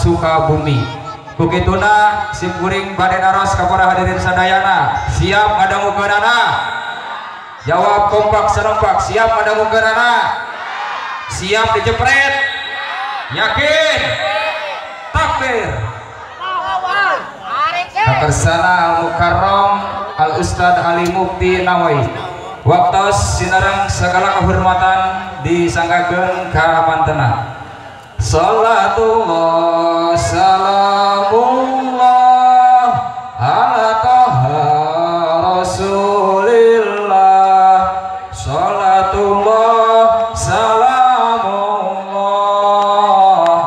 Sukabumi. Kukituna simkuring bade naros ka para hadirin sadayana, siap ngadangukeunana? Jawab kompak serempak, siap ngadangukeunana? Siap dijepret? Yakin? Takbir. Kakersana Al-Mukarram Al Ustad Ali Mukti Nawai. Waktos sinareng segala kehormatan disanggakeun ka mantena. Salatullah salamullah ala Toha Rasulillah. Salatullah salamullah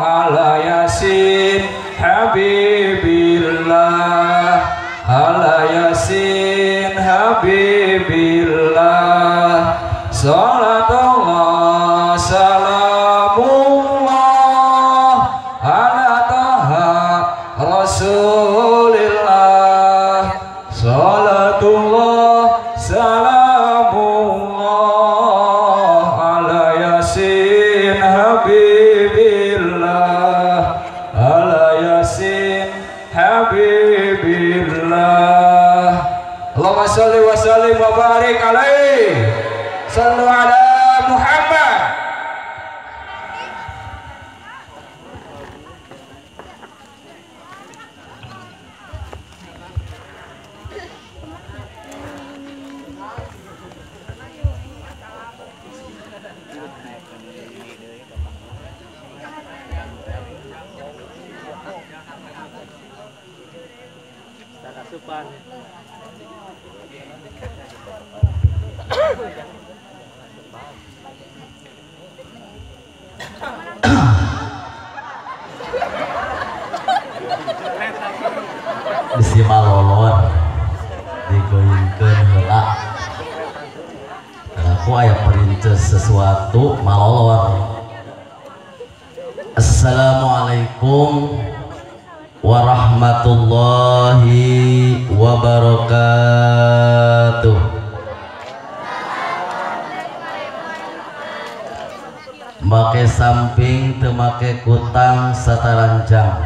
ala Yasin Habibillah, ala Yasin Habibillah. Salatullah salamullah ala Toha Rasulillah. Salatullah salamullah ala Yasin Habibillah, ala Yasin Habibillah. Allahumma sholli wa sallim wa barik alaihi. Sallu ala Muhammad. Bisi malolor digoyingkeun heula. Aku aya perintis sesuatu malolor. Assalamualaikum warahmatullahi wabarakatuh. Make samping teu make kutang sataranjang,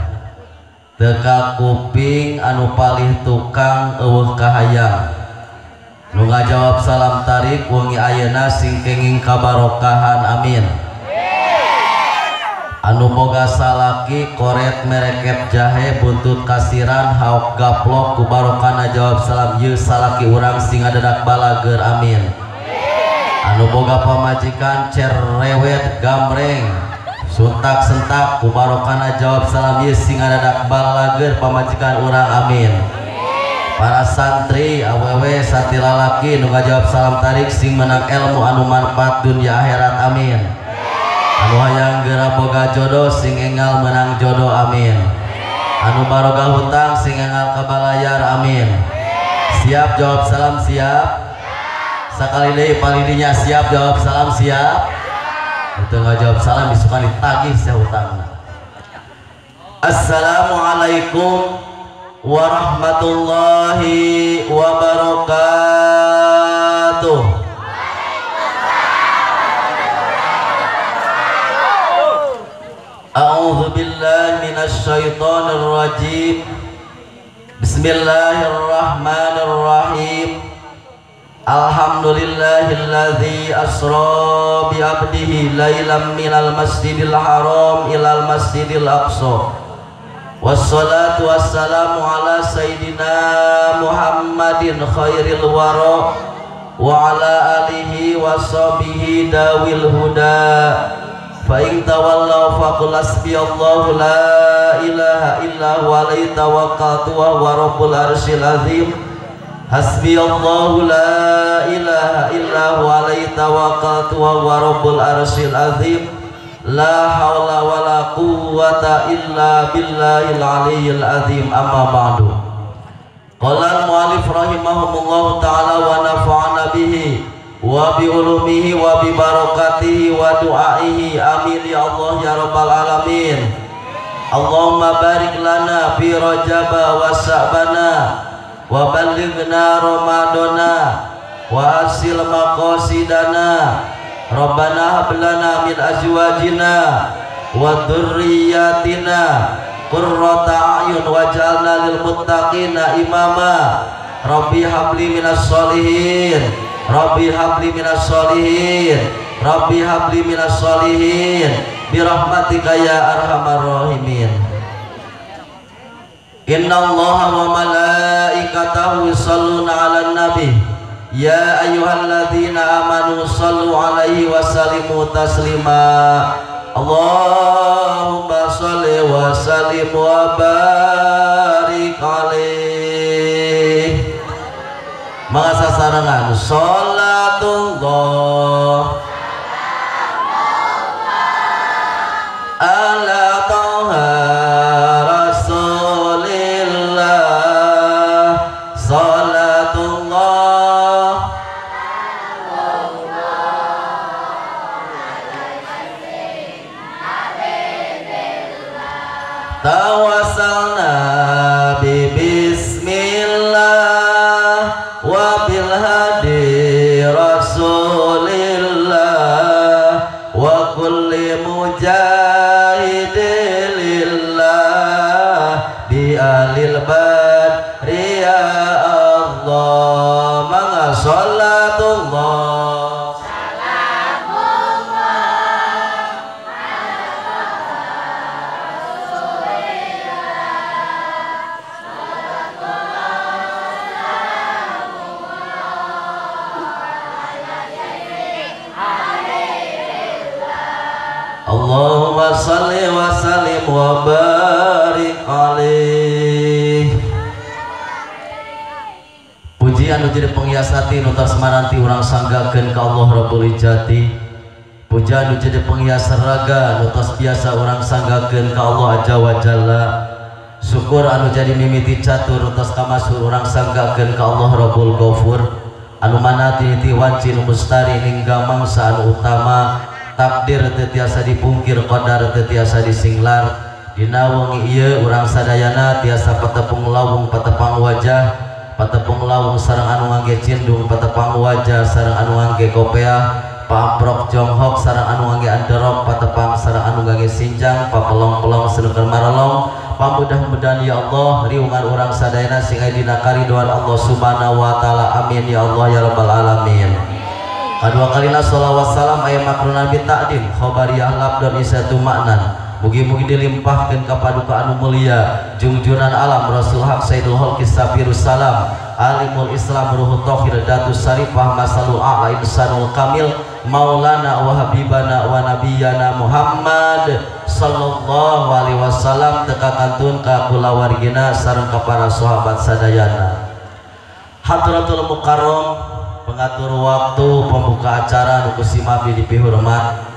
teka kuping anu palih tukang eueuh kahayang. Nu ngajawab salam tarik wengi ayeuna sing kenging kabarokahan, amin. Anu boga salaki koret mereket jahe buntut kasiran haok gaplok ku barokana jawab salam ieu salaki urang sing ngadadak balager, amin. Anu boga pamajikan cerewet gamreng suntak sentak ku barokana jawab salam ieu sing ngadadak balager pamajikan urang, amin. Para santri awewe santri lalaki nu ngajawab salam tarik sing menang ilmu anu manfaat dunia akhirat, amin. Anu hayang geura boga jodoh sing enggal menang jodoh, amin. Anu baroga hutang sing enggal kabalayar, amin. Siap jawab salam siap. Sakali deui palidinya siap jawab salam siap. Itu nggak jawab salam isukan ditagih sia hutangna. Assalamualaikum warahmatullahi wabarakatuh. A'udzu billahi minasyaitonir rajim. Bismillahirrahmanirrahim. Alhamdulillahilladzi asra bi 'abdihi lailan minal masjidil haram ilal masjidil aqsa. Wassalatu wassalamu ala sayyidina Muhammadin khairil wara wa ala alihi washabihi dawil huda. Fa in tawallaw faqul hasbiyallahu la ilaha illa huwa alaihi tawakkaltu wa huwa rabbul arsyil azim. Hasbiyallahu la ilaha illa huwa alaihi tawakkaltu wa huwa rabbul arsyil azim. La haula wala quwwata illa billahil aliyyil azim. Amma ba'du. Qala al-mu'allif rahimahumullahu ta'ala wa nafa'ana bihi wa bi ulumihi wa bi barakatihi wa du'aihi, amin ya Allah ya rabbal alamin. Allahumma barik lana fi Rajaba wa Sya'bana wa ballighna Ramadana wa asil maqasidana. Rabbana hab lana min azwajina wa dzurriyyatina qurrata a'yun waj'alna lil muttaqina imama. Rabbi habli minas sholihin, Rabbi habli minas sholihin, Rabbi habli minas sholihin bi rahmatika ya arhamar rahimin. Innallaha wa malaikatahu yusholluna 'alan nabi ya ayyuhalladzina amanu shallu 'alaihi wa sallimu taslima. Allahumma sholli wa sallim wa barik alaihi. Mangga sasarengan sholatullah ala taha rasulillah, sholatullah tawassalna bi bismillah wa bil hadi rasulillah wa kulli mujahidin lillah bi alil badri ya Allah. Mangga sholatullah Allahumma salli wa sallim wa barik alaih. Pujian nu jadi penghias hati nu tos maranti urang sanggakeun ka Allah Rabbul Izzati. Pujian nu jadi penghias raga nu tos biasa urang sanggakeun ka Allah Azza wa Jalla. Syukur anu jadi mimiti catur nu tos kamasur urang sanggakeun ka Allah Rabbul Ghafur. Anu mana tiniti wanci nu mustari ningga mangsa anu utama. Takdir teu tiasa dipungkir, qadar teu tiasa disinglar. Dina wengi ieu urang sadayana tiasa patepung lawung patepang wajah, patepung lawung sareng anu ngangge cindung, patepang wajah sareng anu ngangge kopeah, pamprok jonghok sareng anu ngangge anderok, patepang sareng anu ngangge sinjang, papelong-pelong sareng marolong. Pamudah-mudahan ya Allah riungan urang sadayana sing aya dina karidhoan Allah Subhanahu wa taala. Amin ya Allah ya rabbal alamin. Kedua kalina sholawat salam ayam makrun nabi takdim khobariyah labdon isatu maknan. Mugi-mugi dilimpahkan ka paduka anu mulia jungjunan alam Rasul Haq Sayyidul Holqis Safirus Salam Alimul Islam Ruhul Tohir Datus Sarifah Masalul A'la Insanul Kamil Maulana wa Habibana wa Nabiyana Muhammad sallallahu alaihi wasallam teka kantun ka kulawargina sareng ka para sahabat sadayana. Hadratul Mukarram pengatur waktu pembuka acara nu kusimabdi dipihormat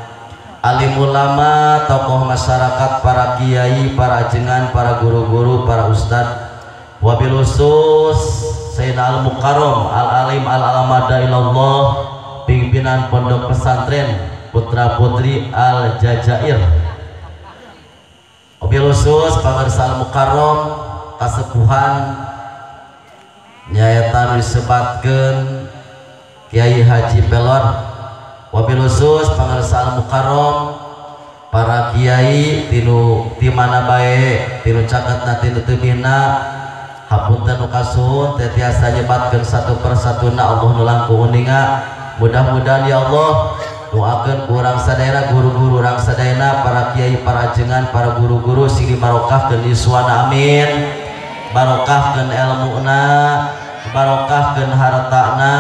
alim ulama, tokoh masyarakat, para kiai, para ajengan, para guru-guru, para ustad, wabil khusus Sayyidina Al Mukarram Al Alim Al Alamada ilallah, pimpinan pondok pesantren putra putri Al Jazair, wabil khusus pangarsa Al Mukarram kasepuhan nyaeta disebatkeun Kiai Haji Pelor, wabil khusus pangarsa Al Mukarram para kiai tinu ti mana bae tinu caketna tinu tebihna hapunten nu kasuhun teu tiasa nyebatkeun satu persatuna Allah nu langkung uninga. Mudah-mudahan ya Allah doakeun ku urang sadayana, guru-guru urang sadayana, para kiai, para ajengan, para guru-guru sing dibarokahkeun yuswana, amin. Barokahkeun elmuna, dibarokahkeun hartana,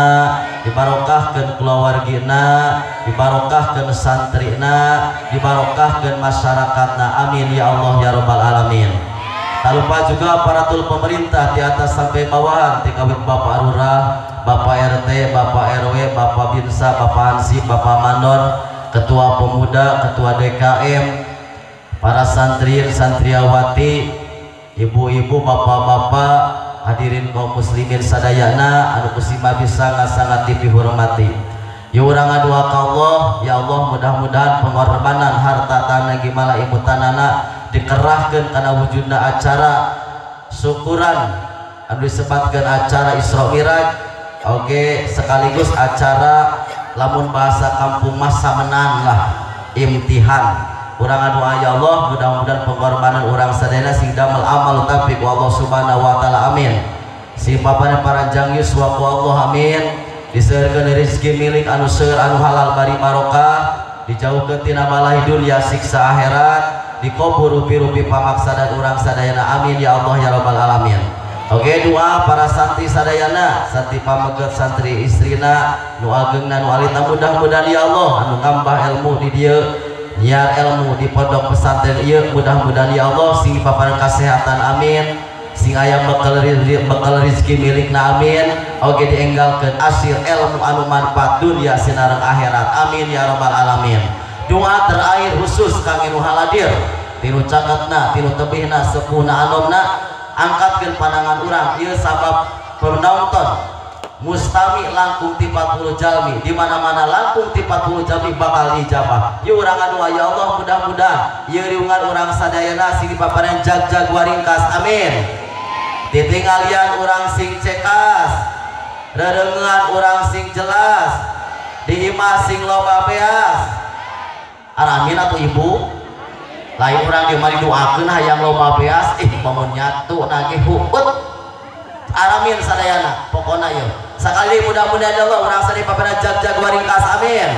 dibarokahkeun kulawargina, dibarokahkeun santrina, dibarokahkeun masyarakatna, amin ya Allah ya rabbal alamin. Tak lupa juga aparatur pemerintah di atas sampai bawahan, tikawit Bapak Lurah, Bapak RT, Bapak RW, Bapak Binsa, Bapak Hansip, Bapak Mandor, Ketua Pemuda, Ketua DKM, para santri, santriawati, ibu-ibu, bapak-bapak, hadirin kaum muslimin sadayana anu kusima bisa sangat dipihormati. Ya urang ngadua ka Allah, ya Allah mudah-mudahan pengorbanan harta tanah gimala ibu tanana dikerahkeun kana wujudna acara syukuran anu disebutkeun acara Isra Mi'raj, oke sekaligus acara lamun bahasa kampung mah samenan lah imtihan. Urang doa ya Allah mudah-mudahan pengorbanan urang sadayana sing damel amal tapi ku Allah Subhanahu wa taala amin. Sing papana paranjang yuswa ku Allah amin. Diseurkeun rezeki milik anu seueur anu halal bari barokah, dijauhkeun tina balahi dunya siksa akhirat, dikobur rupi-rupi pamaksadan urang sadayana amin ya Allah ya rabbal alamin. Oke, doa para santri sadayana, santri pameget, santri istrina, nu ageungna nu alitna mudah-mudahan ya Allah anu ngambah ilmu di dieu, nyiar ilmu di pondok pesantren ieu mudah-mudahan ya Allah sing paparan kesehatan amin, sing aya bekal rezeki milikna amin. Oke, dienggalkeun asir ilmu anu manfaat dunia sinareng akhirat amin ya rabbal alamin. Doa terakhir khusus kangge nu haladir, tinu caketna, tinu tebihna, sepuhna, anomna, angkatkeun pandangan urang ieu sabab penonton mustami langkung ti 40 jalmi, di mana-mana langkung ti 40 jalmi bakal ijabah. Ieu urang ngadoa ya Allah mudah-mudahan ieu riungan urang sadayana sing dipaparan jag-jag waringkas amin. Titinggalian urang sing cekas, rerengan urang sing jelas, di imah sing loba beas. Aramin atuh ibu, lain urang di mah didoakeun hayang loba beas, ih bangun nyatu nagih huut. Aramin sadayana pokona ieu. Sakali mudah-mudahan Allah urang sadaya paparan jag-jag waringkas amin.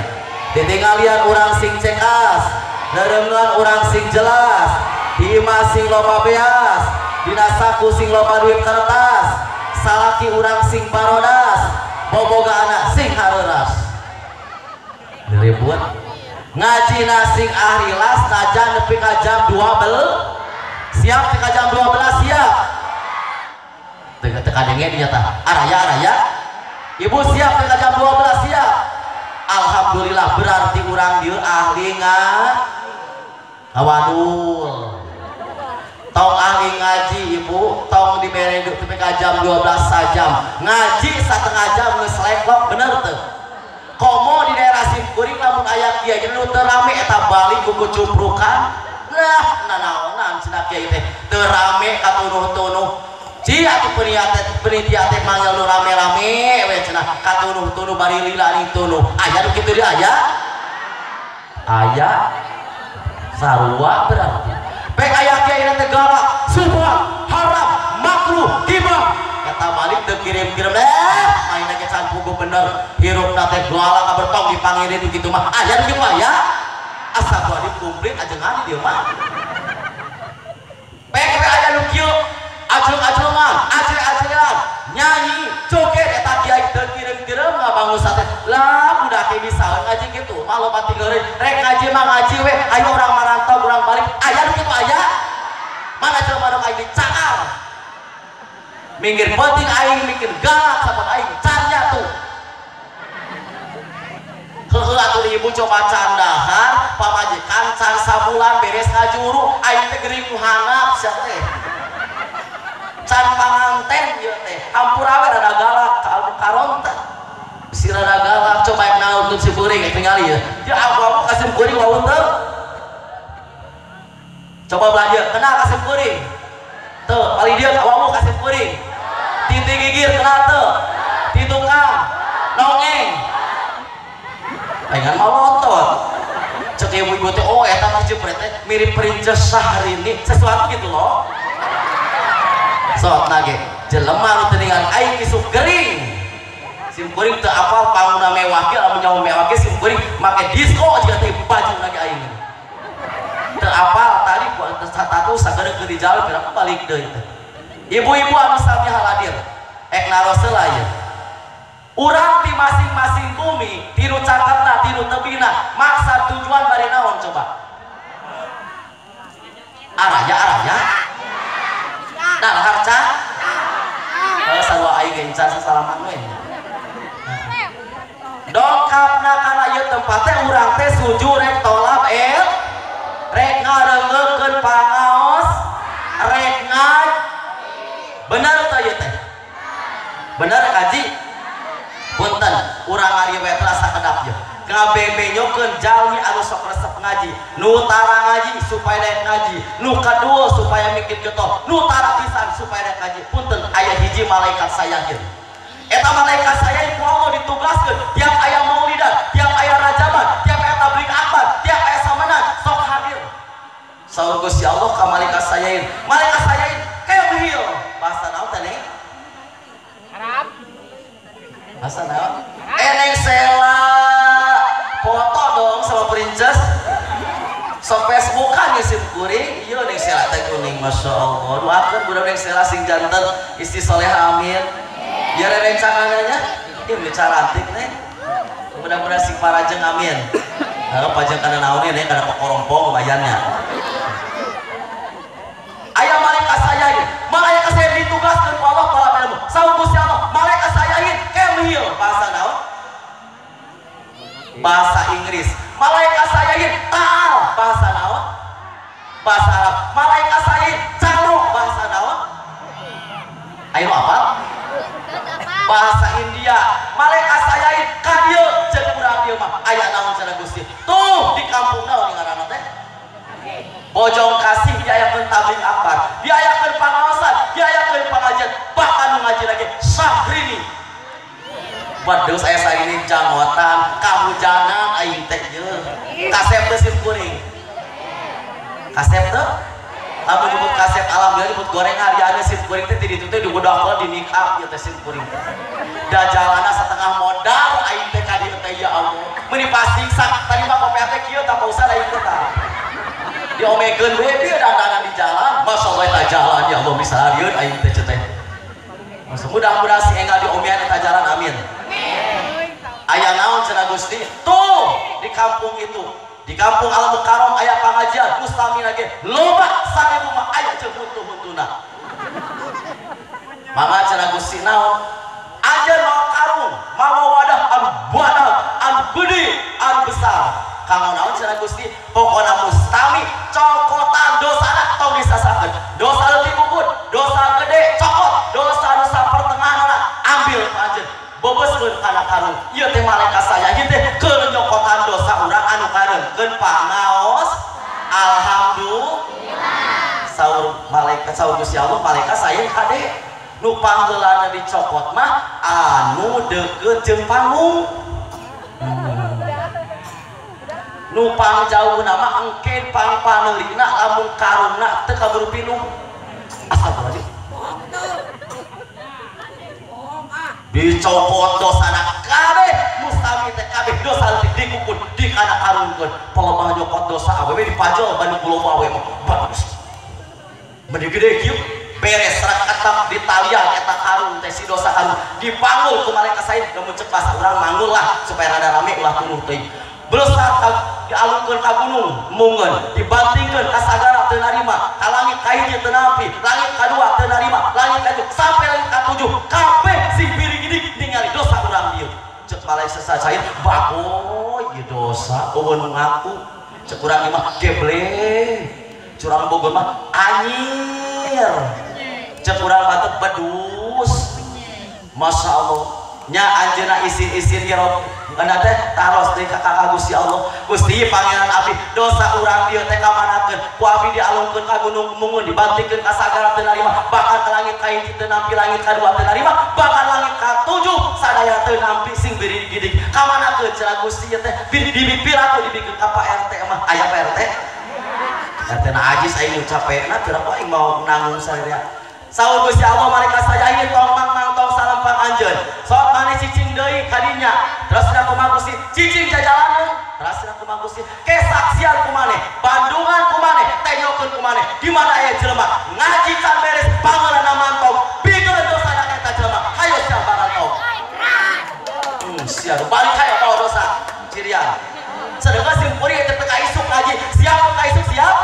Titinggalian urang sing cekas, rerengan urang sing jelas, di imah sing loba beas, dina saku sing loba duit kertas, salaki urang sing barodas, boboga anak sing hareuras. Diribut ngaji sing ahrilas najan nepi ka jam 12 siap, nepi ka jam 12 siap. Teka denge dinyata araya araya ibu siap nepi ka jam 12 siap. Alhamdulillah berarti urang dieu ahli ngawadul. Tong ahli ngaji ibu, tong dibere nepi ka jam 12 sajam ngaji setengah jam geus leklok bener teu? Komo di daerah Simkuring lamun aya kiai nu teu rame eta balik ku kucuprukan. Nah nanaonan cenah kiai teh teu rame katunuh-tunuh. Ci atuh penitia teh manggil nu rame-rame we cenah katunuh-tunuh bari lila tunuh. Aya nu kitu deui aya? Aya sarua berarti. Pek aya kiai teh galak, subah, haram, makruh, gibah. Eta balik teu kirim-kirim main lagi can puguh bener hirupna teh galak kabertong dipangirin kitu mah aya nu kitu aya asa gua dikumplit ajengan di dieu mah. Pek we aya nu kieu ajeng-ajengan, aceh-acehan, nyanyi, joget eta kiai teu kirim-kirim ngabangun sate. Lah budak ge bisa ngaji kitu mah loba tingeureun rek ngaji mah ngaji we ayo urang marantau urang balik aya nu kitu aya. Mana jelema nu aing dicakar. Minggir penting aing mikir galak sama aing can nyatu. Heuheuh atuh ibu coba candahar pamajikan can sabulan beres ngajuru aing teh gering nu handap sia teh. Can panganten ieu teh hampura we rada galak karonta. Si rada galak coba yang naon si kuring tingali ieu. Ya aku ka si kuring wawun teu. Coba belajar kenal ka si kuring. Teu kali dia awamu ka si kuring. Titi gigir kenal teu? Ti tukang nongeng. Pengen malotot. Cek ibu-ibu teh oh eta mah jepret teh mirip Princess Syahrini sesuatu gitu loh. Sok nage jelema nu teu ningali aing isuk gering. Sim kuring teu apal panguna mewah ge lamun nyawa mewah ge sim kuring make disco jiga teh baju nage aing. Teu apal tadi tatu sageureuh di jalan berapa balik deui teh. Ibu-ibu anu sami haladir ek naros heula ieu. Urang di masing-masing bumi tinu caketna tinu tebina maksad tujuan bari naon coba? Araya araya. Nah harca. Heuh sarua aing ge encan sasalaman we. Dongkapna kana ieu tempat teh urang teh sujud rek tolab el rek ngareungekeun pangaos rek ngaj. Bener teh ieu teh? Bener kaji? Punten urang ngariwet rasa kedap ieu. Ngabebenyokeun jalmi anu sok resep ngaji, nu tara ngaji supaya daek ngaji, nu kadua supaya mikir getol, nu tara pisan supaya daek ngaji. Punten aya hiji malaikat sayang ieu. Eta malaikat sayang ku Allah ditugaskeun tiap aya maulidan, tiap aya rajaban, tiap aya tabligh akbar, tiap aya samanan sok hadir. Allah ka malaikat sayain. Malaikat sayain kemhil. Bahasa naon teh Neng? Arab. Bahasa naon? Neng Sela. Foto dong sama princess. Sok Facebookan ya sim kuring. Ieu Neng Sela teh kuning Masya Allah. Doakeun budak Neng Sela sing janten istri soleha amin. Biar rencangannya ieu meni carantik Neng. Mudah-mudahan sing parajeng amin. Heeh pajeng kana naon ieu Neng kana pakorompong lumayannya. Aya malaikat sayain, malaikat saya ditugaskeun ku Allah talab ilmu. Saur Gusti Allah, malaikat sayain kemhil bahasa naon? Bahasa Inggris. Malaikat sayain ta'al bahasa naon? Bahasa Arab. Malaikat sayain calo bahasa naon? Ayo apa? Bahasa India. Malaikat sayain ka dieu jeung urang dieu mah aya naon cenah Gusti? Tuh di kampung naon ngaranna teh? Bojong Kasih diayakeun tabligh akbar, diayakeun pangaosan, diayakeun pengajian, bahkan nu ngaji lagi Syahrini. Waduh saya Syahrini janggotan, kahujanan aing teh ieu. Kasep teh sim kuring. Kasep teh? Lamun nyebut kasep alhamdulillah nyebut goreng hariana sim kuring teh di ditu teh digodokkeun di make up ieu teh sim kuring. Da jalana setengah modal aing teh ka dieu teh ya Allah. Meuni pasing sak tadi mah kopi teh kieu tah pausah aing teh tah. Diomekeun we bieu dandanan di jalan, masyaallah eta jalan ya Allah bisa harieun aing teh teh. Mudah-mudahan si enggal diomean eta jalan amin. Aya naon cenah Gusti? Tuh di kampung itu, di kampung Al Mukarram aya pangajian mustami lagi loba 1000 mah aya jeung huntu-huntuna. Mangga cenah Gusti naon? Anjeun mawa karung, mawa wadah anu badag, anu gede, anu besar. Kanggo naon cenah Gusti? Pokona mustami cokotan dosana tong disasakeun. Dosa leutik kukut, dosa gede cokot, dosa-dosa pertengahanna ambil ku anjeun. Bebeskeun kana karung. Ieu teh malaikat saya ieu teh keur nyokotan dosa urang anu kareungkeun pangaos. Alhamdulillah. Saur malaikat saur Gusti Allah malaikat saya kade nu pangheulana dicokot mah anu deukeut jeung panggung. Nu pangjauhna mah engke pangpaneurina lamun karungna teu kaburu pinuh. Astagfirullahaladzim. Dicokot dosana kabeh mustami teh kabeh dosa leutik dikukun di kana karungkeun. Pelebah nyokot dosa awewe dipajol bandung loba we mah. Bagus. Meni gede kieu beres rakatap di talian eta karung teh si dosa karung dipanggul ku malaikat sain lamun cek bahasa urang manggul lah supaya rada rame ulah tunuh teuing. Belesat dialungkeun ka gunung mungeun dibantingkeun ka sagara teu narima ka langit ka hiji teu nampi langit ka dua teu narima langit ka tujuh sampai langit ka tujuh kabeh sing biri-gidik ningali dosa urang dieu cek malaikat sasain bagoy ieu dosa eueun nu ngaku cek urang ieu mah geble curang Bogor mah anyir cek urang batuk bedus Masya Allah nya anjeunna isin-isin ya Rob kana teh taros deui ka Kakak Gusti Allah Gusti Pangeran abdi dosa urang dieu teh kamanakeun ku abdi dialungkeun ka gunung mungun dibantingkeun ka sagara teu narima bahkan ka langit ka hiji teu nampi langit ka dua teu narima bahkan langit ka tujuh sadaya teu nampi sing biri-gidik kamanakeun cenah Gusti ieu teh dibipiraku dibikeun ka Pak RT mah aya Pak RT RT na ajis aing nu capekna piraku aing mau nanggung sararea. Saur Gusti Allah malaikat saya ieu tong mang tong salampang anjeun. Sok maneh cicing deui ka dinya. Terus cenah kumaha Gusti? Cicing jajalaneun. Terus cenah kumaha Gusti? Kesaksian ku maneh, bandungan ku maneh, tenyokeun ku maneh. Di mana aya jelema ngaji can beres pangeunana mantong, pikeun dosana eta jelema. Hayo sia barantong. Sia balik hayo bawa dosa. Cirian. Sedengkeun sim kuring teh ka isuk ngaji. Siap ka isuk siap?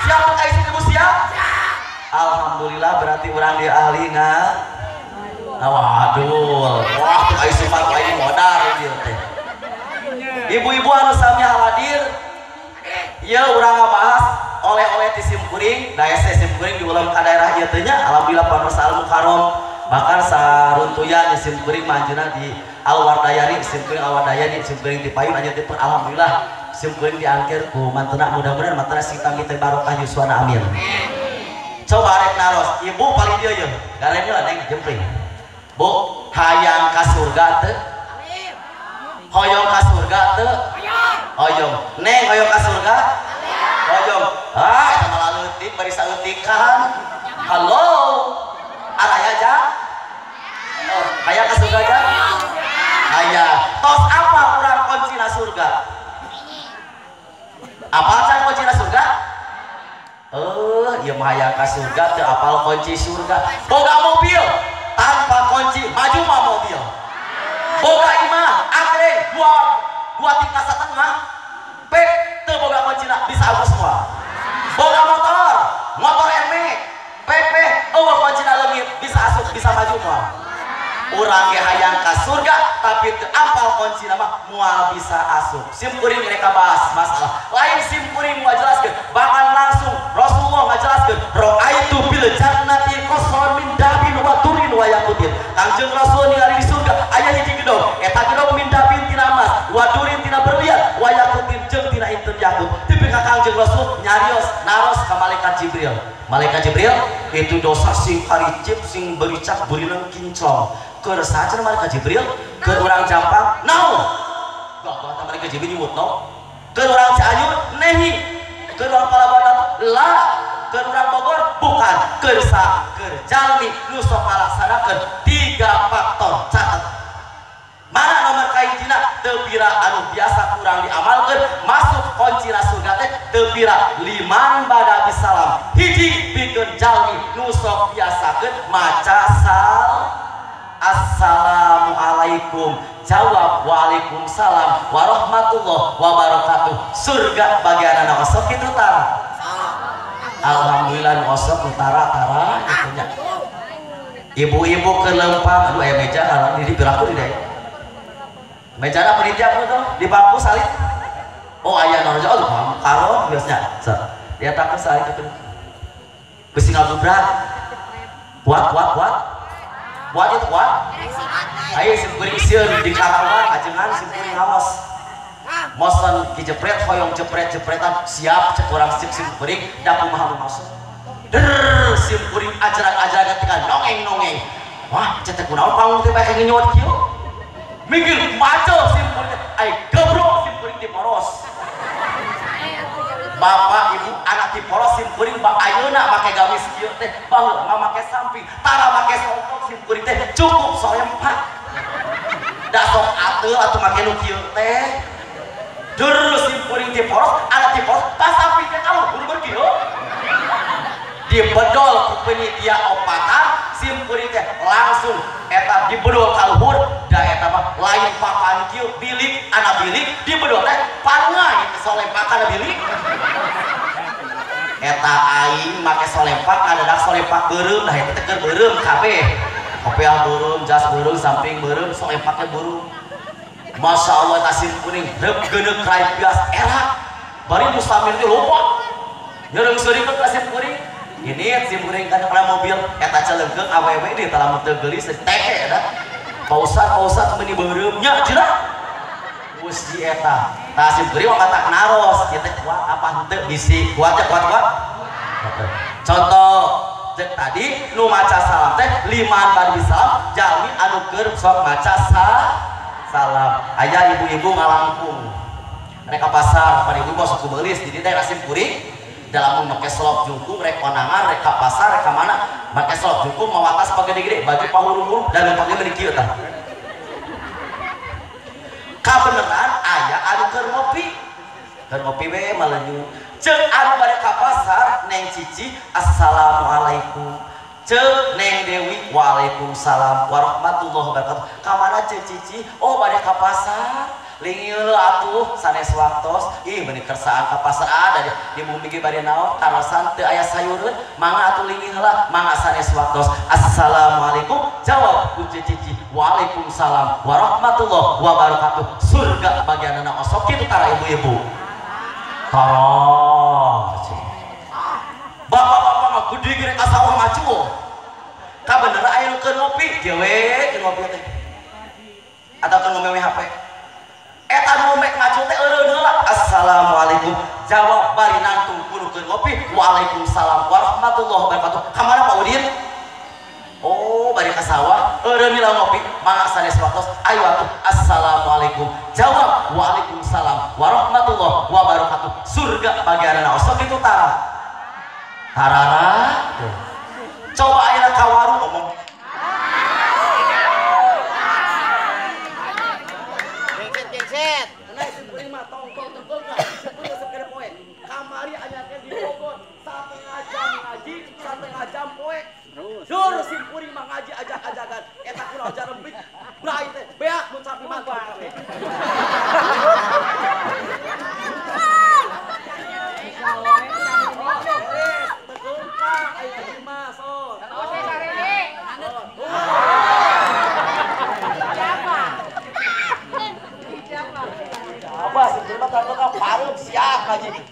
Siap ka isuk ibu siap? Alhamdulillah berarti orang dia ahli nggak? Nah, waduh, wah tuh ayo sifat lain modal dia teh. Ibu-ibu anu sami hadir, ya urang ngabahas oleh-oleh ti sim kuring, da hese sim kuring diulam ka daerah ieu teh nya. Alhamdulillah pamirsa Al Mukarram bahkan saruntuyan sim kuring mah anjeunna di Al Wardayani, sim kuring Al Wardayani, sim kuring di payun anjeun teh alhamdulillah sim kuring diangkir ku mantena mudah-mudahan mantena sing tanggi teh barokah yuswana amin. Coba rek naros, ibu paling dia ya, garenya lah neng jempling. Bu, hayang ka surga teu? Hoyong ka surga teu? Hoyong. Neng hoyong ka surga? Hoyong. Ah, eta mah saeutik bari saeutikan. Halo. Araya ja? Oh, hayang ka surga ja? Hayang. Tos apa urang kuncina surga? Apa can kuncina surga? Ieu mah hayang ka surga teu apal kunci surga. Boga mobil tanpa kunci maju mah mobil. Boga imah anggreng dua tingkat setengah pek teu boga kuncina bisa hapus semua. Boga motor, motor NM, PP, eueuh kuncina leungit bisa asup bisa maju moal. Urang ge hayang ka surga tapi teu apal kuncina mah moal bisa asup. Sim kuring mereka bahas masalah. Lain sim kuring ngajelaskeun, bahkan langsung Rasulullah ngajelaskeun, ra'aitu bil jannati qasran min dahabin wa turin wa yaqutin. Kangjeng Rasul ningali di surga aya hiji gedong, eta gedong min dahabin tina emas, wa turin tina berlian, wa yaqutin jeung tina inten yakut. Tepi ka Kangjeng Rasul nyarios naros ka malaikat Jibril. Malaikat Jibril itu dosa sing karicip sing bericak burineng kinclong. Keur saha cenah malaikat Jibril? Keur urang Jampang naon? Gak malaikat Jibril nyebut no. Keur urang Cianjur nehi. Keur urang Palabuhan la. Keur urang Bogor bukan. Keur sa keur jalmi nu sok ngalaksanakeun 3 faktor catet. Mana nomor kahijina teu pira anu biasa kurang diamalkeun masuk kuncina surga teh teu pira liman bada bisalam. Hiji pikeun jalmi nu sok biasakeun maca sal assalamualaikum, jawab waalaikumsalam warahmatullah wabarakatuh. Surga bagian anak osok itu tara. Alhamdulillah nu osok nu tara tara gitu nya. Ibu-ibu ke lempang, aduh aya meja halang di piraku di deui. Mejana panitia apa tuh? Di bangku salit. Oh aya naon oh karo biasanya. Dia takut salit itu. Bisi ngabubrak. Kuat kuat kuat. Kuat itu kuat. Ayo sim kuring sieun di Karawang ajengan sim kuring ngaos. Mosen kijepret hoyong jepret-jepretan siap cek urang sip sim kuring da kumaha nu masuk. Der sim kuring ajaran-ajaran ketika nongeng-nongeng. Wah, cetek kunaon panggung teh bae ngenyot kieu. Minggir maju sim kuring ai gebrok sim kuring di poros. Bapak ibu anak di poros sim kuring bak ayeuna make gamis kieu teh baheula mah make samping tara make sompok sim kuring teh cukup solempak. Da sok ateul atuh make nu kieu teh. Dur sim kuring di poros anak di poros pas samping teh kalau buru-buru kieu. Dibedol ku penitia opatan sim kuring teh langsung eta dibedol ka luhur da eta mah lain papan kieu bilik anak bilik dibedol teh pangai solempakan bilik eta aing make solempak ngadadak solempak beureum dah eta teh keur beureum kabeh kopiah beureum jas beureum samping beureum solempaknya beureum. Masya Allah eta sim kuring reup geuneuk rai bias era bari musamir teh lupa nyereung seurikeun ka sim kuring. Ini sim kuring kana mobil eta celengkeung awewe di tah lamun teu geulis teh eta. Pausat meuni beureum nya cenah. Geus di eta. Tah sim kuring mah kata naros kieu teh kuat apa henteu bisi kuat teh kuat kuat. Contoh cek tadi nu maca salam teh liman bari salam jalmi anu keur sok maca salam. Aya ibu-ibu ngalangkung. Rek ka pasar pada ibu sok geulis di teh sim kuring dalam make selop jungkung rek konangan rek ka pasar rek ka mana make selop jungkung mawatas pagede-gede baju pahurung-hurung dan lempangnya meuni kieu tah. Kabeneran aya anu keur ngopi we malenyun jeung anu bade ka pasar Neng Cici assalamualaikum ceuk Neng Dewi waalaikumsalam warahmatullahi wabarakatuh. Ka mana ceuk Cici? Oh bade ka pasar. Linggil atuh sanes waktos ih meuni kersaan ka pasar ada di bumi ge bade naon tarosan teu aya sayureun mangga atuh linggih heula mangga sanes waktos assalamualaikum jawab ku Cici waalaikumsalam warahmatullahi wabarakatuh. Surga bagianana osok kitu tara ibu-ibu tara bapak-bapak mah gede ge ka sawah maju kabeneran aya nu keur ngopi kieu we keur ngopi teh atau keur ngomewe HP eta nu mek maju teh eureun heula assalamualaikum jawab bari nangtung kudu keur ngopi waalaikumsalam warahmatullahi wabarakatuh. Ka mana Pak Udin? Oh bari ka sawah eureun heula ngopi mangga sanes waktos ayo atuh assalamualaikum jawab waalaikumsalam warahmatullahi wabarakatuh. Surga bagianana osok itu tara. Tarara. Coba ayeuna ka warung ngomong. Gengset. Kamari anyarkeun di Bogor satengah jam ngaji, satengah jam poe. Dur sim kuring mah ngaji ajak-ajakan. Eta kunaon jarembik. Brai teh beak mun sapi mantap kabeh.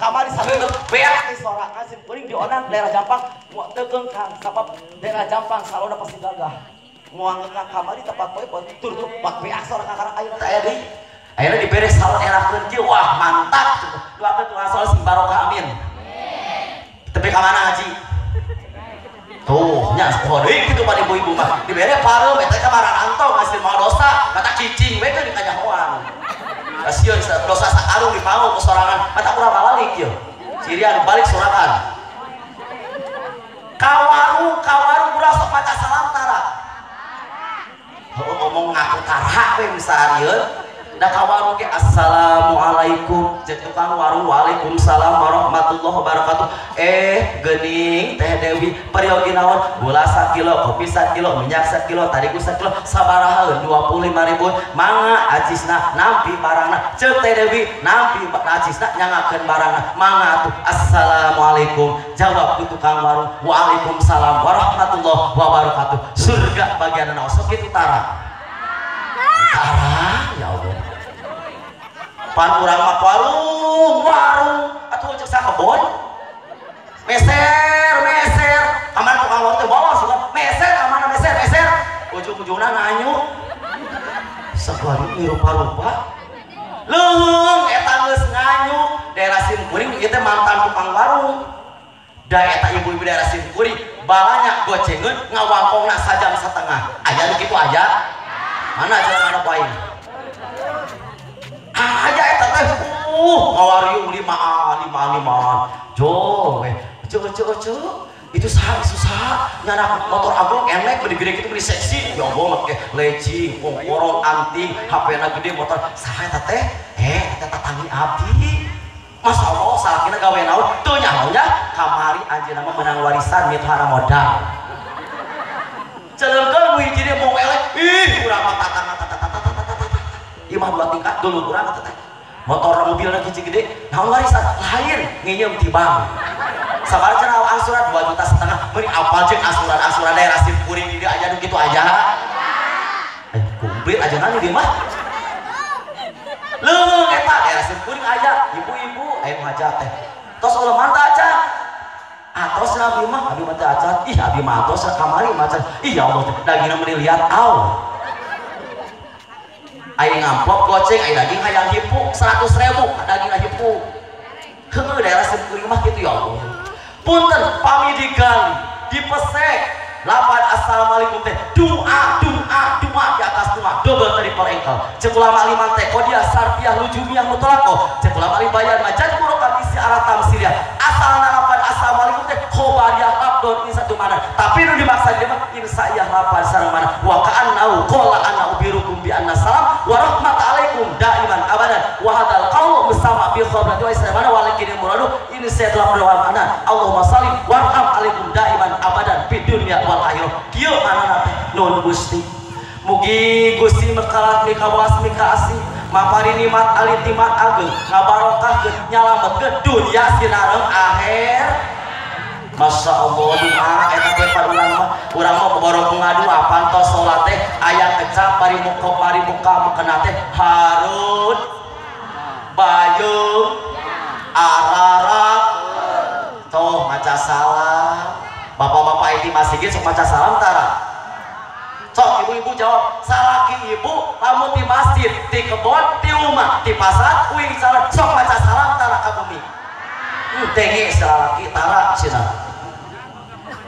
Kamari sambil beak di sorakan sim kuring dionang daerah Jampang mau tekeung kang sabab daerah Jampang salona pasti gagah moal ngekang kamari tempat poe tur bak beak sorakan karena ayeuna teh aya deui ayeuna dibere salon erakeun kieu wah mantap doakeun tukang salon sing barokah amin tepi ka mana haji tuh nya sakola deui kitu pan ibu-ibu mah dibere pareum eta ka mararantong hasil moal dosa kata cicing we teh dikanyahoan kasihan dosa sakarung dipangu ke sorangan mata kurang balik ya ciri anu balik sorangan kawarung kawarung urang sok maca salam tara ngomong ngaku tara we misalnya da kawarung ge assalamualaikum cek tukang warung waalaikumsalam warahmatullahi wabarakatuh geuning Teh Dewi peryogi naon gula sakilo kopi sakilo minyak sakilo tarigu sakilo sabaraha 25.000 mangga acisna nampi barangna cek Teh Dewi nampi acisna nyangakeun barangna mangga atuh assalamualaikum jawab ku tukang warung waalaikumsalam warahmatullahi wabarakatuh surga bagianna sok kitu tara tara ya Allah pan urang mah warung warung atuh cek sakebon meser meser kamana tukang warung teh bawa suka meser kamana meser meser ujung-ujungna nganyu sakuari rupa-rupa leuheung eta geus nganyu daerah simkuring ieu teh mantan tukang warung da eta ibu-ibu daerah simkuring balanya gocengeun ngawangkongna sajam setengah aya nu kitu aya mana jalan mana poin aja eta teh ngawariung 5 5 5 jo we ceu ceu ceu itu saha susah nyana motor agung enek beli gede gitu beli seksi ya Allah make lecing kongkoron anting HP-na gede motor saha eta teh eta tatangi abdi Masya Allah salakina gawe naon teu nyaho nya kamari anjeunna mah menang warisan mithara modal celeungkeun hiji deui mau elek ih urang mah tatang ieu mah dua tingkat dulu urang teh motor mobilna hiji gede naon warisan lain nginyeum ti bank sabaraha cenah angsuran 2,5 juta meuni apal jeung angsuran-angsuran daerah sim kuring di dieu aya nu kitu aja komplit aja nang di mah leuweung eta daerah sim kuring aya ibu-ibu aya nu hajat teh tos ulah mantap aja atos abi mah abi mah teh acan ih abi mah atos kamari mah acan ih ya Allah dagingna meuni liat au aing ngamplop goceng aing daging hayang hipu 100.000 daging hipu heueuh daerah simkuring mah kitu ya Allah punten pami digali dipesek lapan assalamualaikum teh doa doa doa di atas doa double triple engkel cek ulama liman teh kodiah sarfiah lujumiah mutlaqoh cek ulama libayan majad murokab isi arah tamsiliyah asalna lapan assalamualaikum teh khobariyah labdon insa dumana tapi nu dimaksa dia mah insaiyah lapan sareng mana wa ka'annahu qala anna ubirukum bi anna salam wa rahmat alaikum daiman abadan wa hadzal qawlu bersama bi khabrati wa islamana walakin muradu ini saya telah berdoa mana Allahumma shalli warham alaikum daiman abadan fid dunya wal akhirah kieu manana teh nun Gusti mugi Gusti mekalat mikawas mikaasih mapari nikmat alit nikmat ageng ngabarokahkeun nyalametkeun dunya sinareng akhir. Masya Allah doa eta teh urang mah urang mah borok ngadua pantos salat teh aya kecap bari muka mukena teh harun bayung ararat toh maca salam bapak-bapak itu masih sok maca salam tara sok ibu-ibu jawab salaki ibu lamun di masjid di kebon di rumah di pasar uing salam sok maca salam tara ka bumi tenge salaki tara cenah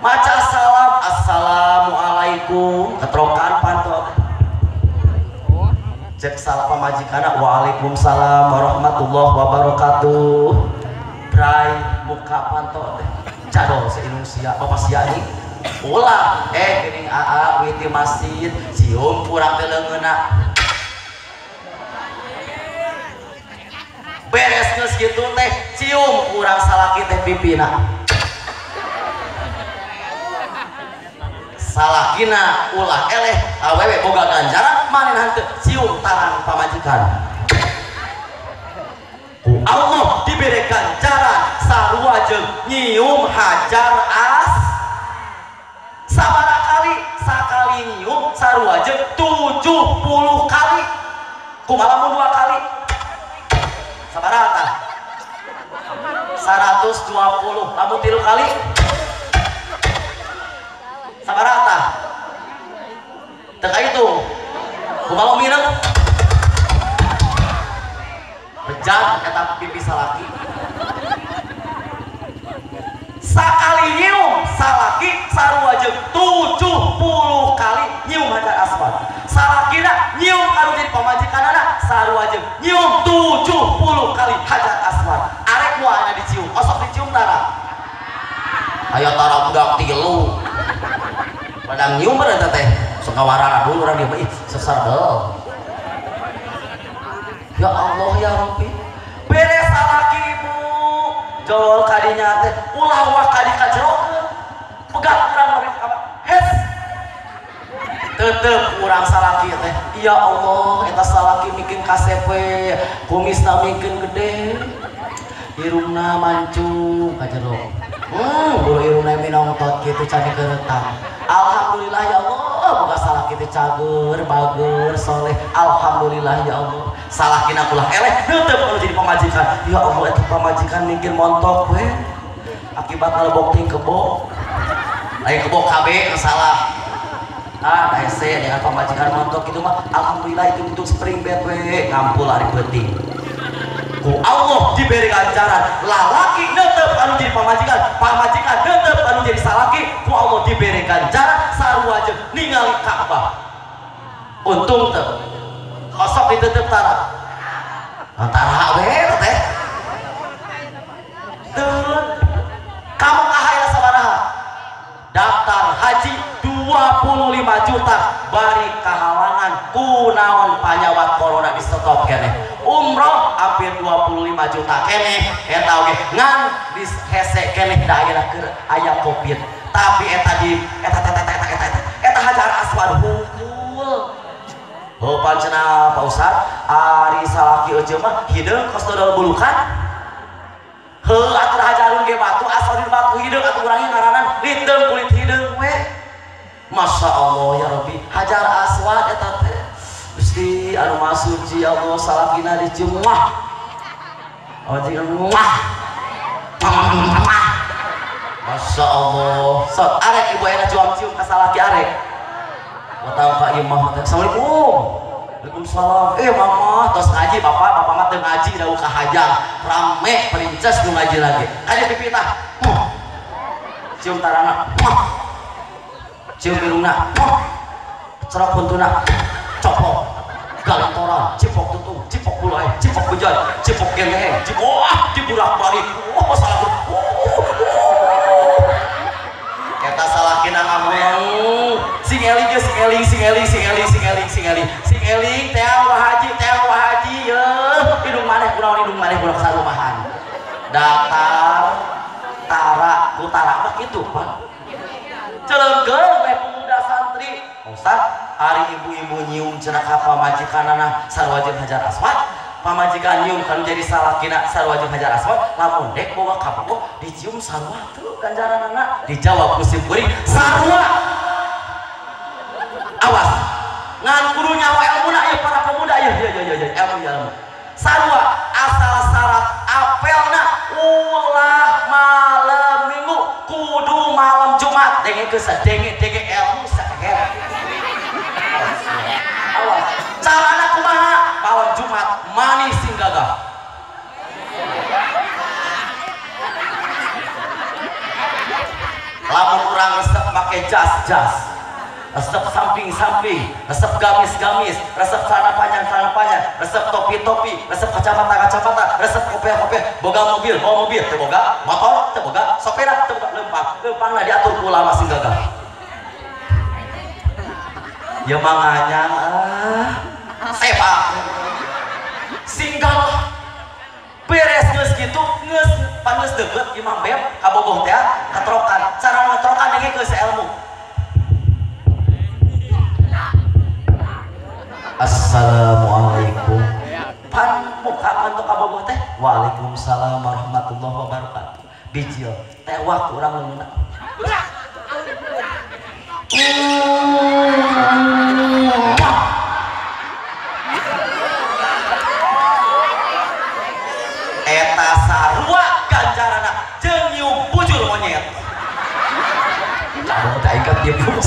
maca salam assalamualaikum ketrokan pantot cek salah pamajikanna waalaikumsalam warahmatullahi wabarakatuh brai muka pantot Jadol seinung sia bapak sia nih. Ulah geuning aa witi masjid cium kurang teh leungeunna. Beres geus kitu teh cium kurang salaki teh pipina. Salakina ulah eleh awewe boga ganjaran manehna henteu cium tarang pamajikan. Ku Allah dibere ganjaran sarua jeung nyium hajar as sabaraha kali sakali nyium sarua jeung 70 kali. Kumaha lamun 2 kali? Sabaraha tah? 120. Lamun 3 kali? Sabaraha tah? Teu kahitung. Kumaha mineng? Bejat eta pipi salaki. Sakali nyium salaki sarua jeung 70 kali nyium hajar aswad. Salakina nyium kanu jadi pamajikanana sarua jeung nyium 70 kali hajar aswad. Arek moal dicium, osok dicium tara. Aya tara budak tilu. Padang nyium eta teh sok ngawarana dulu urang dieu ih sesar deul. Ya Allah ya Rabbi. Beres salaki ibu. Jol kadinya teh ulah wah kadi kajerokeun. Pegat urang lebih ka hes. Tetep urang salaki teh. Ya Allah eta salaki mikeun kasep we, kumisna mikeun gede. Irungna mancung ka jero. Bulu irungna minongtot kitu can dikeretang. Alhamdulillah ya Allah, boga salaki teh cager, bager, soleh. Alhamdulillah ya Allah. Salakina ulah eleh neuteup anu jadi pamajikan. Ya Allah eta pamajikan mungkin montok we. Akibat ngalebok ting kebo. Lain kebo KB nu salah. Ah, hese dengan pamajikan montok itu mah alhamdulillah itu untuk spring bed we ngampul ari peuting. Ku Allah diberi ganjaran lalaki neuteup anu jadi pamajikan, pamajikan neuteup anu jadi salaki, ku Allah diberi ganjaran sarua jeung ningali Ka'bah. Untung teu. Kosok ditutup tara. Tara we teh. Teu. Kamu kahayang sabaraha? Daftar haji 25 juta bari kahalangan ku naon panyawat corona di stop keneh. Umroh hampir 25 juta keneh eta oge ngan di hese keneh da ayeuna keur aya Covid. Tapi eta di eta eta eta eta eta eta hajar aswad hungkul. Oh pancena Pak Ustad, ari salaki euceum mah hideung kos dodol bulukan. Heuh atuh hajarun ge batu aswadin batu hideung atuh urang ngaranan liteung kulit hideung we. Masya Allah ya Rabbi, hajar aswad eta teh. Gusti anu maha suci ya Allah salakina dicium wah. Ojikan wah. Masya Allah. Sok arek ibu ayeuna cium-cium ka salaki arek. Watau ka imah teh. Assalamualaikum. Waalaikumsalam. Mama tos ngaji bapak, bapak mah teu ngaji da ka hajang. Rame princess nu ngaji lagi. Kaje pipi tah. Cium tarana. Cium irungna. Cerok huntuna. Copok. Galantoran, cipok tutung, cipok bulai, cipok bejai, cipok geleheng, cipok wah diburak-balik. Wah salah. Eta salakina ngamuleng. Sing eling geus sing eling sing eling sing eling sing eling sing eling. Sing eling teang wah haji yeuh. Hidung maneh kunaon hidung maneh budak sarumahan. Datar tara ku tara mah kitu Pak. Celeungkeun we pemuda santri. Ustaz, ari ibu-ibu nyium cenah ka pamajikanana sarua jeung hajar aswad. Pamajikan nyium kan jadi salakina sarua jeung hajar aswad, lamun dek boga kabogoh dicium sarua teu ganjaranana. Dijawab ku sim kuring sarua. Awas. Ngan kudu nyawa ilmuna ieu para pemuda ieu ieu ieu ieu ilmu ilmu. Sarua asal syarat apelna ulah malam minggu kudu malam Jumat. Denge geus denge denge ilmu sakeher. Awas. Carana kumaha? Malam Jumat manis sing gagah. Lamun urang resep make jas-jas, resep samping-samping, resep gamis-gamis, resep celana panjang-celana panjang, resep topi-topi, resep kacamata-kacamata, resep kopiah-kopiah, boga mobil, bawa mobil, teu boga motor, teu boga sopir, teu boga lempar. lempang lempangna diatur ku ulama sing gagah ya manganyang ah sepak singgah beres geus kitu geus pan geus deukeut Imam Beb kabogoh teh katrokan cara ngatrokan deui geus ilmu. Assalamualaikum pan muka panto kabogoh teh waalaikumsalam warahmatullahi wabarakatuh bijil tewak urang leungeunna eta sarua ganjarana jeung nyium bujur monyet kalau tak ingat dia bujur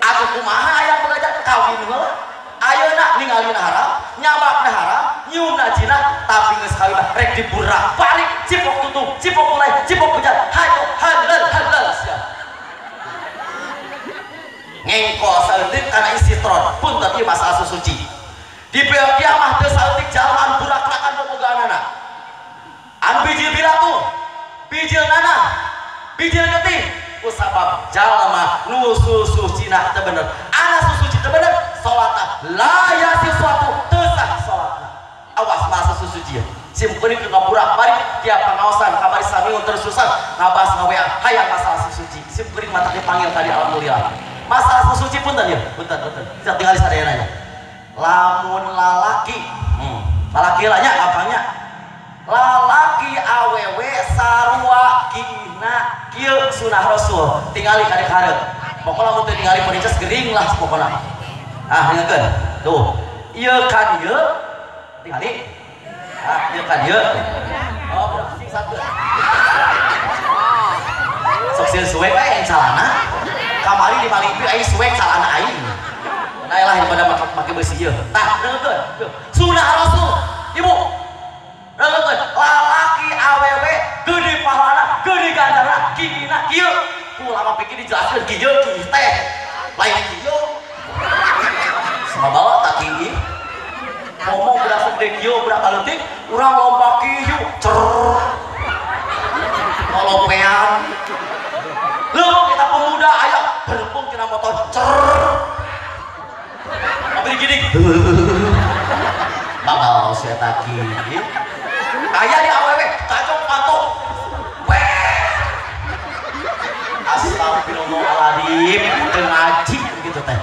aku kumaha aya belajar kawin heula ayeuna ningalina haram nyabakna haram nyiumna zina tapi geus kawin mah rek diburak balik cipok tutup cipok mulai cipok hujan hayo halal halal sia ngengkol saeutik kana isitron punten ieu masalah susuci di Belgia mah teu saeutik jalma burak-burakan bobogaanana anu bijil bilatu bijil nanah bijil getih kusabab jalma nu susucina teu bener ana susuci teu bener salatna la sesuatu teu sah salatna awas masa susuci sim kuring ngaburak balik tiap pengaosan kamari samiun terus-terusan ngabas ngawea hayang masalah susuci sim kuring mata dipanggil tadi alhamdulillah masalah susuci punten ya punten punten tinggal sadayana nya lamun lalaki lalaki lah nya gampangnya lalaki awewe sarua kina kieu sunah rasul tingali ka hareup pokona mun teu tingali princess gering lah pokona ah dengekeun tuh ieu ka dieu tingali ah ieu ka dieu oh budak sing satu sok sieun suek we aing calana kamari di Malipi aing suek calana aing nah lah daripada make besi ieu tah dengekeun sunah rasul ibu dengekeun lalaki awewe gede pahalana gede ganjarana kina kieu ku ulama pikir dijelaskeun kieu kieu teh lain kieu sabawa tak kieu ngomong budak segede kieu budak leutik urang lomba kieu cer lompean leuh kita pemuda aya berpung tina motor cer mobil gini bakal saya taki aya di awewe kacau patok weh astagfirullahaladzim teu ngaji gitu teh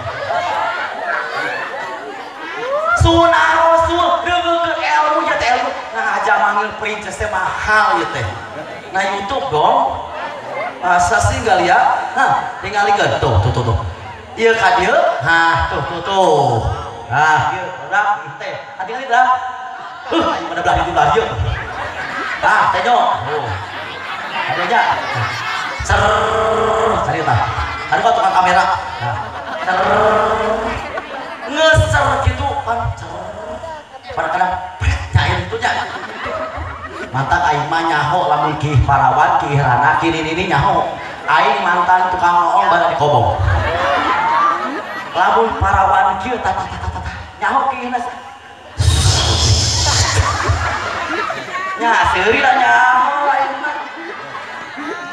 sunah rasul dengekeun ilmu ya teh ilmu nah aja manggil princess teh mahal ya teh nah YouTube dong masa sih enggak lihat nah tingalikeun tuh tuh tuh tuh ieu ka dieu nah tuh tuh tuh nah ieu udah teh tinggali dah ayo pada belah itu belah dieu tah teh nyo oh ada nya cer cari tah ada kok tukang kamera nah cer ngeser gitu pan cer pada kadang nyair itu nya mantan aing mah nyaho lamun ki parawan ki rana ki nini nyaho aing mantan tukang noong bara dikobong lamun parawan kieu tah tah tah tah nyaho ki hina nya seuri lah nyaho aing mah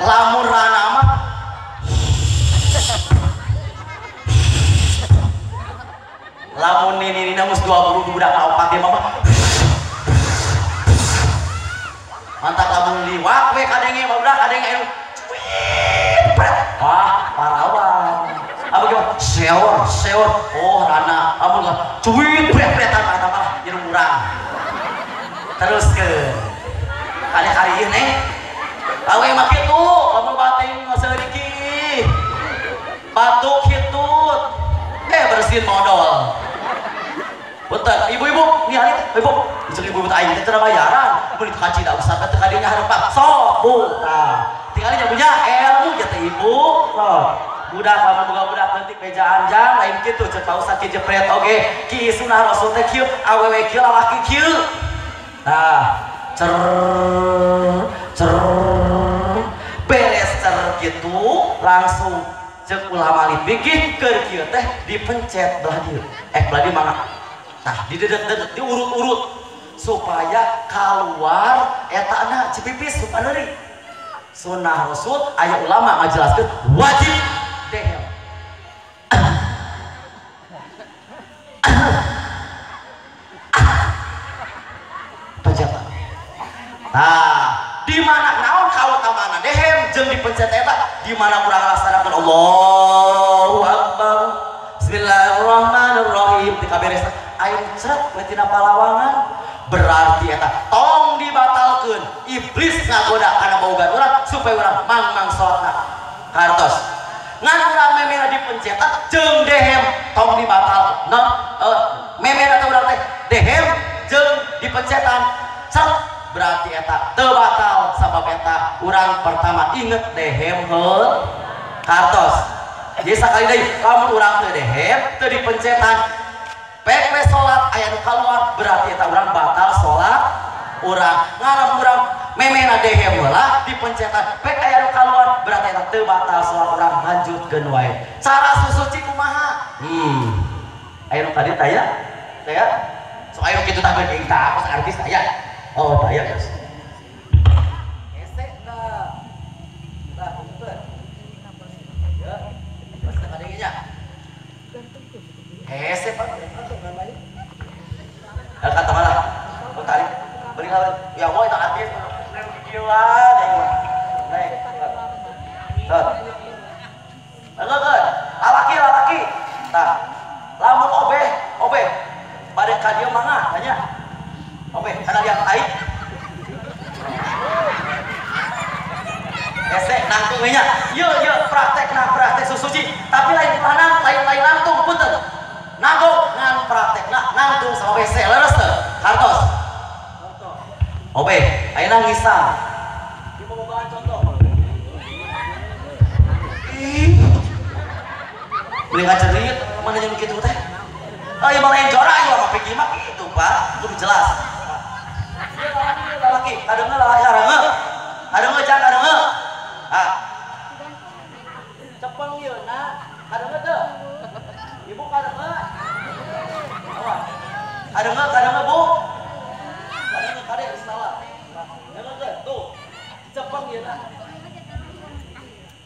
lamun rana mah lamun nini nina geus 20 budak ka opat dia mah mantap lamun liwat we kadenge barudak kadenge anu wah parawan apa gimana seor seor oh rana amun cuit pret-pretan mata malah nyeru urang terus ke kali-kali ieu neng awe mah kitu lamun batin seuriki batuk hitut bersihin modal punten ibu-ibu nih hari ibu ibu-ibu aing teh teu bayaran mun kaci da usah teh kadinya hareupan sok bu tah tingali nya punya ilmu ya teh ibu sok budak lamun boga budak leutik bejaan jang lain kitu ceuk Pak Ustad ki jepret oge ki sunah rasul teh kieu awewe kieu lalaki kieu nah cer cer beres cer kitu langsung ceuk ulama lipikih keur kieu teh dipencet belah dieu belah dieu mangga nah didedet-dedet diurut-urut Supaya keluar etana cipipis supaya neuri. Sunnah Rasul aya ulama ngajelaskeun wajib dehem. Pencet. Nah, di mana naon kautamana dehem jeung dipencet eta di mana urang laksanakeun Allahu Akbar. Bismillahirrahmanirrahim ti kaberes aya cret we tina palawangan berarti eta tong dibatalkeun iblis ngagoda kana boga urang supaya urang mangmang salatna kartos. Ngan urang memehna dipencetan jeung dehem tong dibatal. No, memehna teh urang teh dehem jeung dipencetan cret berarti eta teu batal sabab eta urang pertama inget dehem heul kartos. Jadi sakali deui lamun urang teu dehem teu dipencetan pek we salat aya nu kaluar berarti eta urang batal salat urang. Ngalam urang memehna dehem heula dipencetan pek aya nu kaluar berarti eta teu batal salat urang lanjutkeun wae. Cara susuci kumaha? Aya nu ka dieu taya? Taya? Sok aya nu kitu tah geuning tah aku artis taya. Oh, taya guys. Hese tah. Tah punten. Ya. Pasti kadenge nya. Hese Pak. Kata mana? Oh, tarik. Beli lah. Ya Allah itu artis. Gila, naik. Tuh. Enggak, lalaki, lalaki. Tah. Lamun obeh, obeh. Bade ka dieu mangga tanya. Obeh, kana liang aing. Hese nangtung we nya. Yeuh, yeuh praktekna praktek susuci, tapi lain lanang, lain-lain nangtung punten. Nagok ngan praktekna nangtung sama WC leres teu? Hartos. Obeh, ayeuna ngisang. Di bobogohan contoh. Ih. Beli ngacerit mana jeung kitu teh? Oh, ieu mah lain jora ieu mah pikir mah kitu, Pak. Kudu jelas. Lalaki, kadeungeu lalaki hareungeu. Hareungeu jang kadeungeu. Ah. Cepeng ieu na, kadeungeu teu? Ibu kadeungeu? Awas. Kadeungeu, kadeungeu, Bu. Kadeungeu kade geus salah. Dengekeun tuh. Cepeng ieu na.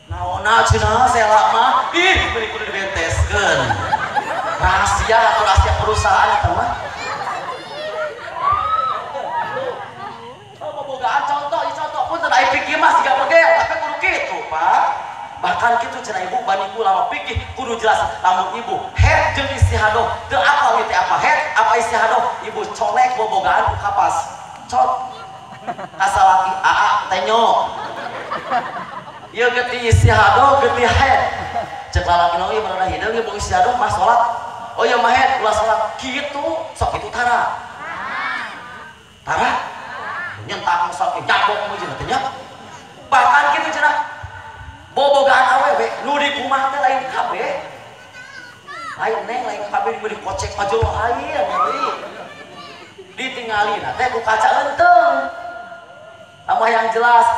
Naonna cenah sela mah? Ih, beli kudu dibenteskeun. Rahasia atau rahasia perusahaan eta mah. Oh, bobogaan contoh, ieu contoh punten aya pikir mah siga begel, tapi kudu kitu, Pak. Bahkan kitu cenah ibu bani ulama pikir kudu jelas lamun ibu head jeung istihadoh teu apal ieu teh apa head apa istihadoh ibu colek bobogaan ku kapas. Cot. Kasalaki aa tenyo. Ieu getih istihadoh getih head. Cek lalaki nu ieu merenah hideung ieu bung istihadoh mah salat. Oh iya mah head ulah salat kitu sok kitu tara. Tara? Nyentak sok nyabok mu jeung teh nya. Bahkan kitu cenah bobogaan awewe nu di kumah teh lain kabeh. Lain neng lain kabeh di kocek maju lain deui. Ditingalina teh ku kaca eunteng. Tambah yang jelas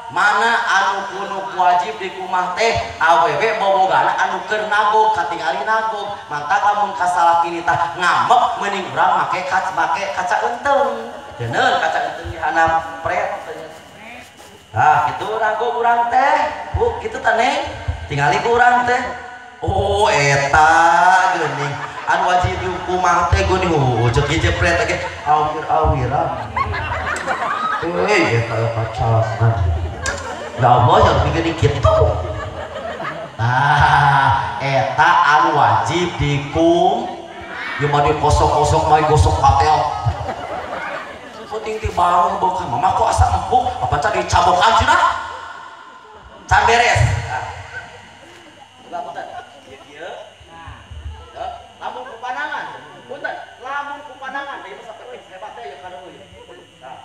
mana anu kudu wajib di kumah teh awewe bobogana anu keur nagog katingali nagog mantap lamun kasalaki tah ngambek meuning urang make kaca eunteng deuneur kaca eunteng di handap pret. Nah kitu nagog urang teh bu kitu tah neng tingali ku urang teh oh eta geuning anu wajib di kumah teh geuning oh ceuk jepret ge awir-awiran euy eta kacangan. Ya Allah, jangan pikir gitu. Nah, eta anu wajib dikum. Ieu mah dikosok-kosok mah gosok katel. Penting ti bangun boka mama kok asa empuk, apa can dicabokan cenah? Can beres. Nah. Ulah punten. Ieu kieu. Nah. Lamun ku pandangan, punten, lamun ku pandangan ieu mah sampe hebat teh ieu kadeung ieu. Nah,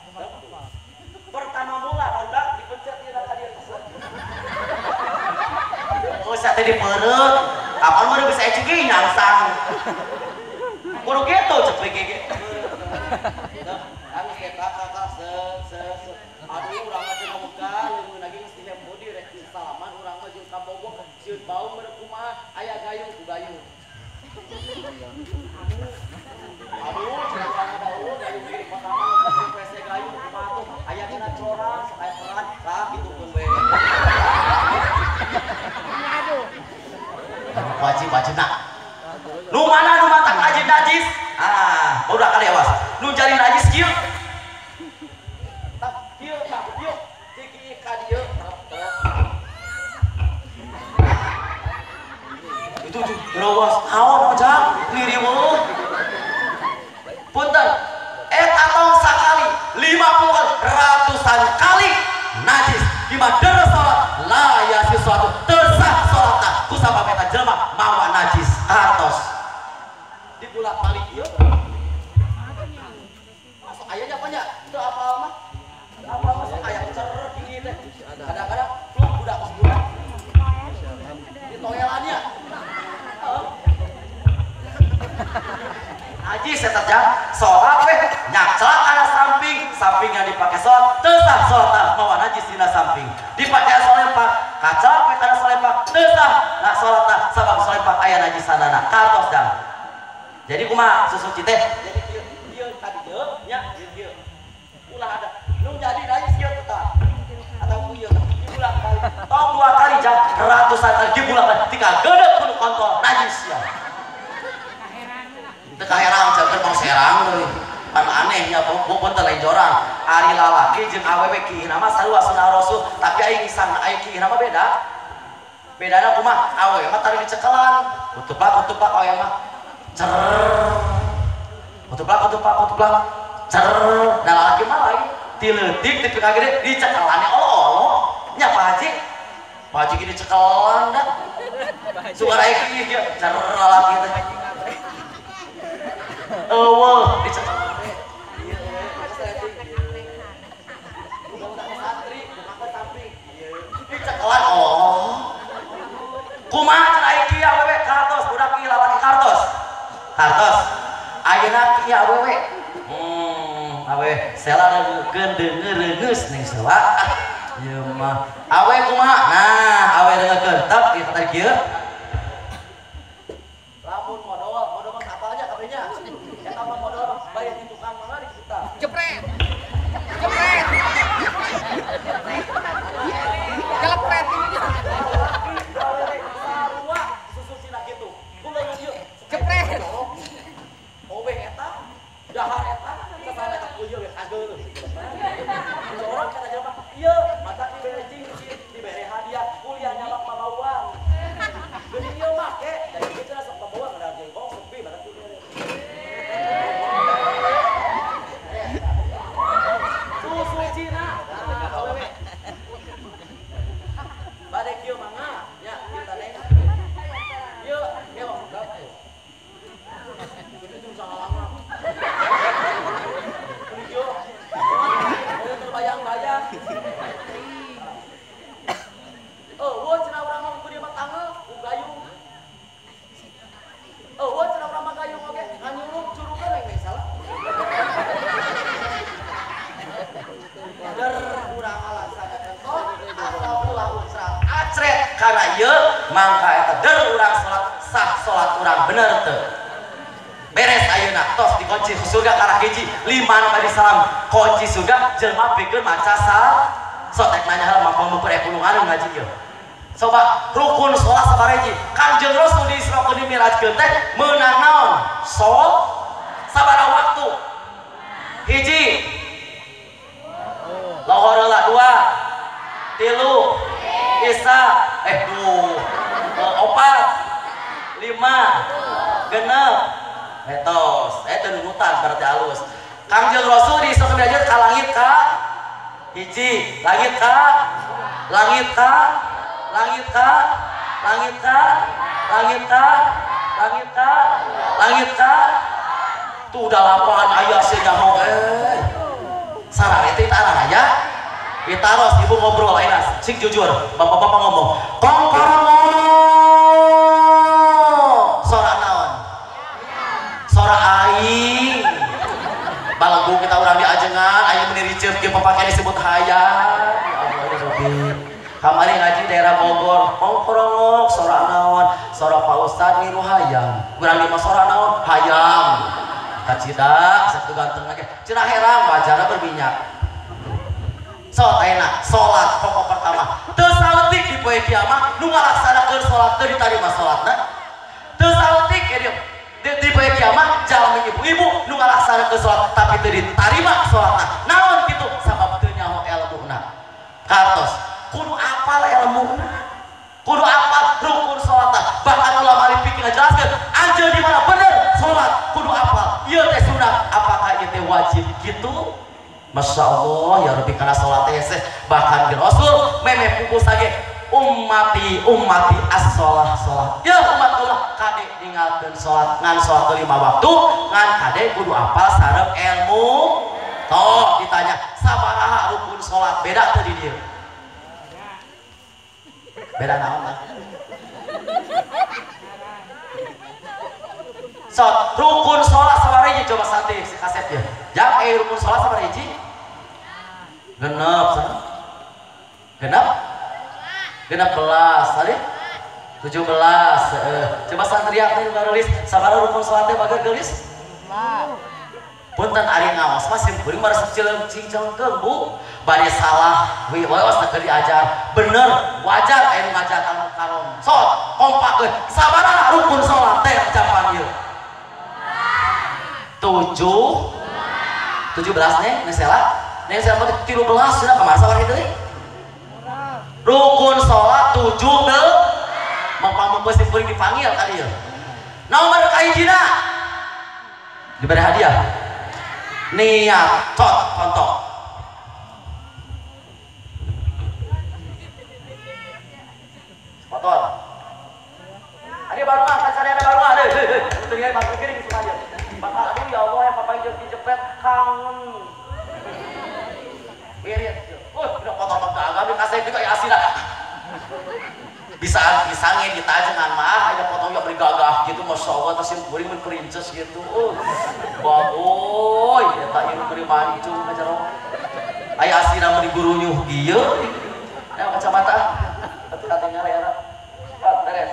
pertama mula barudak dipencet ieu ka dieu. Oh, saya teh dipeureut. Kapan meureun bisa ecing nyangsang. Kudu kitu cek we ge. Anu teh kakak se se se. Aduh urang mah teu ngamegal, leungeun lagi geus dihempo di rek salaman urang mah jeung kabogoh sieun bau meureun kumaha aya gayung ku gayung. Aduh, cenah urang mah daun gayung di kota mah. Reuwas naon ojang ngiriweuh. Punten eta tong sakali 50 kali ratusan kali najis di deres salat la yasi suatu tersah salatna ku sabab eta jelema mawa najis hartos dibulak-balik ieu masuk aya nya nya teu apal mah apal mah sok aya cer gini teh kadang-kadang pluk budak kos budak di toelannya najis eta jang salat weh nyakcelak kana samping samping yang dipakai salat teu sah salatna mawa najis dina samping dipakai salempak kacelak we kana salempak teu sah nah salatna sabab salempak aya najisanana kartos jang. Jadi kumaha susu teh jadi kieu kieu ka dieu nya kieu ulah ada nu jadi najis kieu teh atau kieu dibulak balik tong dua kali jang ratusan kali dibulak balik tika gede kudu kontol najis ya. Teu kaherang jang tong serang deui. Pan aneh nya pun teu lain jorang. Ari lalaki jeung awewe kiihna mah sarua sunah rasul, tapi aing isang aing kiihna mah beda. Bedana kumaha? Awewe mah tadi dicekelan, kutuplak awewe mah cer. Kutuplak kutuplak cer. Nah lalaki mah lain ti leutik ti pika gede dicekelane olo-olo. Nya Pak Haji. Pak Haji ge dicekelan da. Suara aing kiih kieu cer lalaki teh. Eueuh dicekelan. Dicekelan oh. Kumaha cenah aya kieu awewe kartos budak kieu lalaki kartos. Kartos. Ayeuna kieu awewe. Awewe sela reungkeun deungeun ning sela. Ieu mah awe kumaha? Nah, awe reungkeun tep ieu tadi kieu. Lamun modol, modol mah apalnya kabehnya. Eta mah modol bayar di tukang mana di kita. Jepret. Jepret. Kelepret ini. Sarua susu cina kitu. Kumaha ieu? Jepret. Obeng eta, dahar eta, sasana eta ku ieu we kageuleuh. Orang kata jelema, ieu mata dibere cincin, dibere hadiah, kuliah nyamak mabauan. Geuning ieu make, da ieu cenah sok mabauan ada jengkong sepi berarti dibere. Susu Cina, nah awewe. Bade kieu mangga, nya kita neng. Ieu, ieu mah budak ayo. Gede jeung sahalangan. Geuning kieu. Eueuh terbayang-bayang. Eueuh cenah urang mah ku dieu mah tangeu, ku gayung. Eueuh cenah urang mah gayung oge, nganyurug curugeun we salah. Der urang alasan kontol asal ulah ucrat acret karena ieu mangka eta der urang salat sah salat urang bener teu. Beres ayeuna tos dikunci surga karena hiji lima nu bari salam kunci surga jelema pikeun maca sal sok rek nanya heula mampu mampu rek kulungan ngaji ieu. Coba rukun salat sabaraha hiji Kangjeng Rasul di Isra di Mi'rajkeun teh meunang naon? Salat sabaraha waktu? Hiji lohor heula dua tilu isa duh opat lima genep metos teu nunutan berarti halus. Kangjeng Rasul di Isra Mi'raj ka langit ka hiji langit ka langit ka langit ka langit ka langit ka langit ka langit ka tuh udah lapangan aya sih nyaho sarare teh araya ditaros ibu ngobrol ayeuna sing jujur bapak-bapak ngomong kongkorongo sora naon sora aing balagu kita urang diajengan aing meni riceuk kieu papakean disebut hayang ya Allah ya Rabbi kamari ngaji daerah Bogor kongkorongok sora naon sora Pak Ustad niru hayang urang di mah sora naon hayang kacida satu ganteng lagi cenah herang wajahna berminyak sok ayeuna salat pokok pertama teu saeutik di poe kiamat nu ngalaksanakeun salat teu ditarima salatna teu saeutik di poe kiamat jalmi ibu-ibu nu ngalaksanakeun salat tapi teu ditarima salatna naon kitu sabab teu nyaho elmuna kartos kudu apal elmuna kudu apal rukun salatna bahkan ulama pikir aja ngajelaskeun anjeun di mana bener salat kudu apal ieu teh sunat apakah ieu teh wajib gitu. Masya Allah ya Rabbi kana salat teh bahkan ge Rasul memeh pupus lagi ummati ummati as-sholah sholat ya umat Allah kade ninggalkeun salat ngan salat 5 waktu ngan kade kudu apal sareng ilmu. Toh ditanya sabaraha rukun salat beda teu di dieu beda naon tah so rukun salat sabaraha hiji coba santai si kasep ya jam rukun salat sabaraha hiji genep sana genep genep belas tadi 17 coba santri aku barulis sabaraha rukun salat teh bager geulis punten ari ngaos mah sim kuring mah resep cileung Bu bade salah we waos teh diajar bener wajar aya nu ngajar anu karom sok kompakeun sabaraha rukun salat teh japan ieu 7 17 neng sela neng sela mah 13 cenah kumaha sabaraha deui rukun salat 7 deui mangpang sim kuring dipanggil ka dieu nomor kahijina diberi hadiah niat cot contoh kotor ada baru mah kacarnya ada baru mah deh tinggal masuk kiri sengaja bapak aduh ya Allah yang papa jeung dijepret kangen wirid udah kotor banget agak kasih juga ya asina bisa pisangnya ditajengan mah ada potong yang bergagah gitu masya Allah terus yang kuring princess gitu baboy eta ieu kuring mancung aja aya asina mah digurunyuh ieu nah kacamata katanya era beres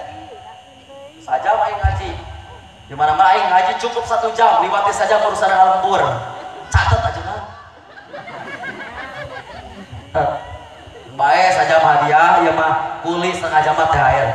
saja aing ngaji di mana-mana aing ngaji cukup 1 jam liwati saja urusan lembur catat aja mah bae saja hadiah ya mah kuli setengah jam THR.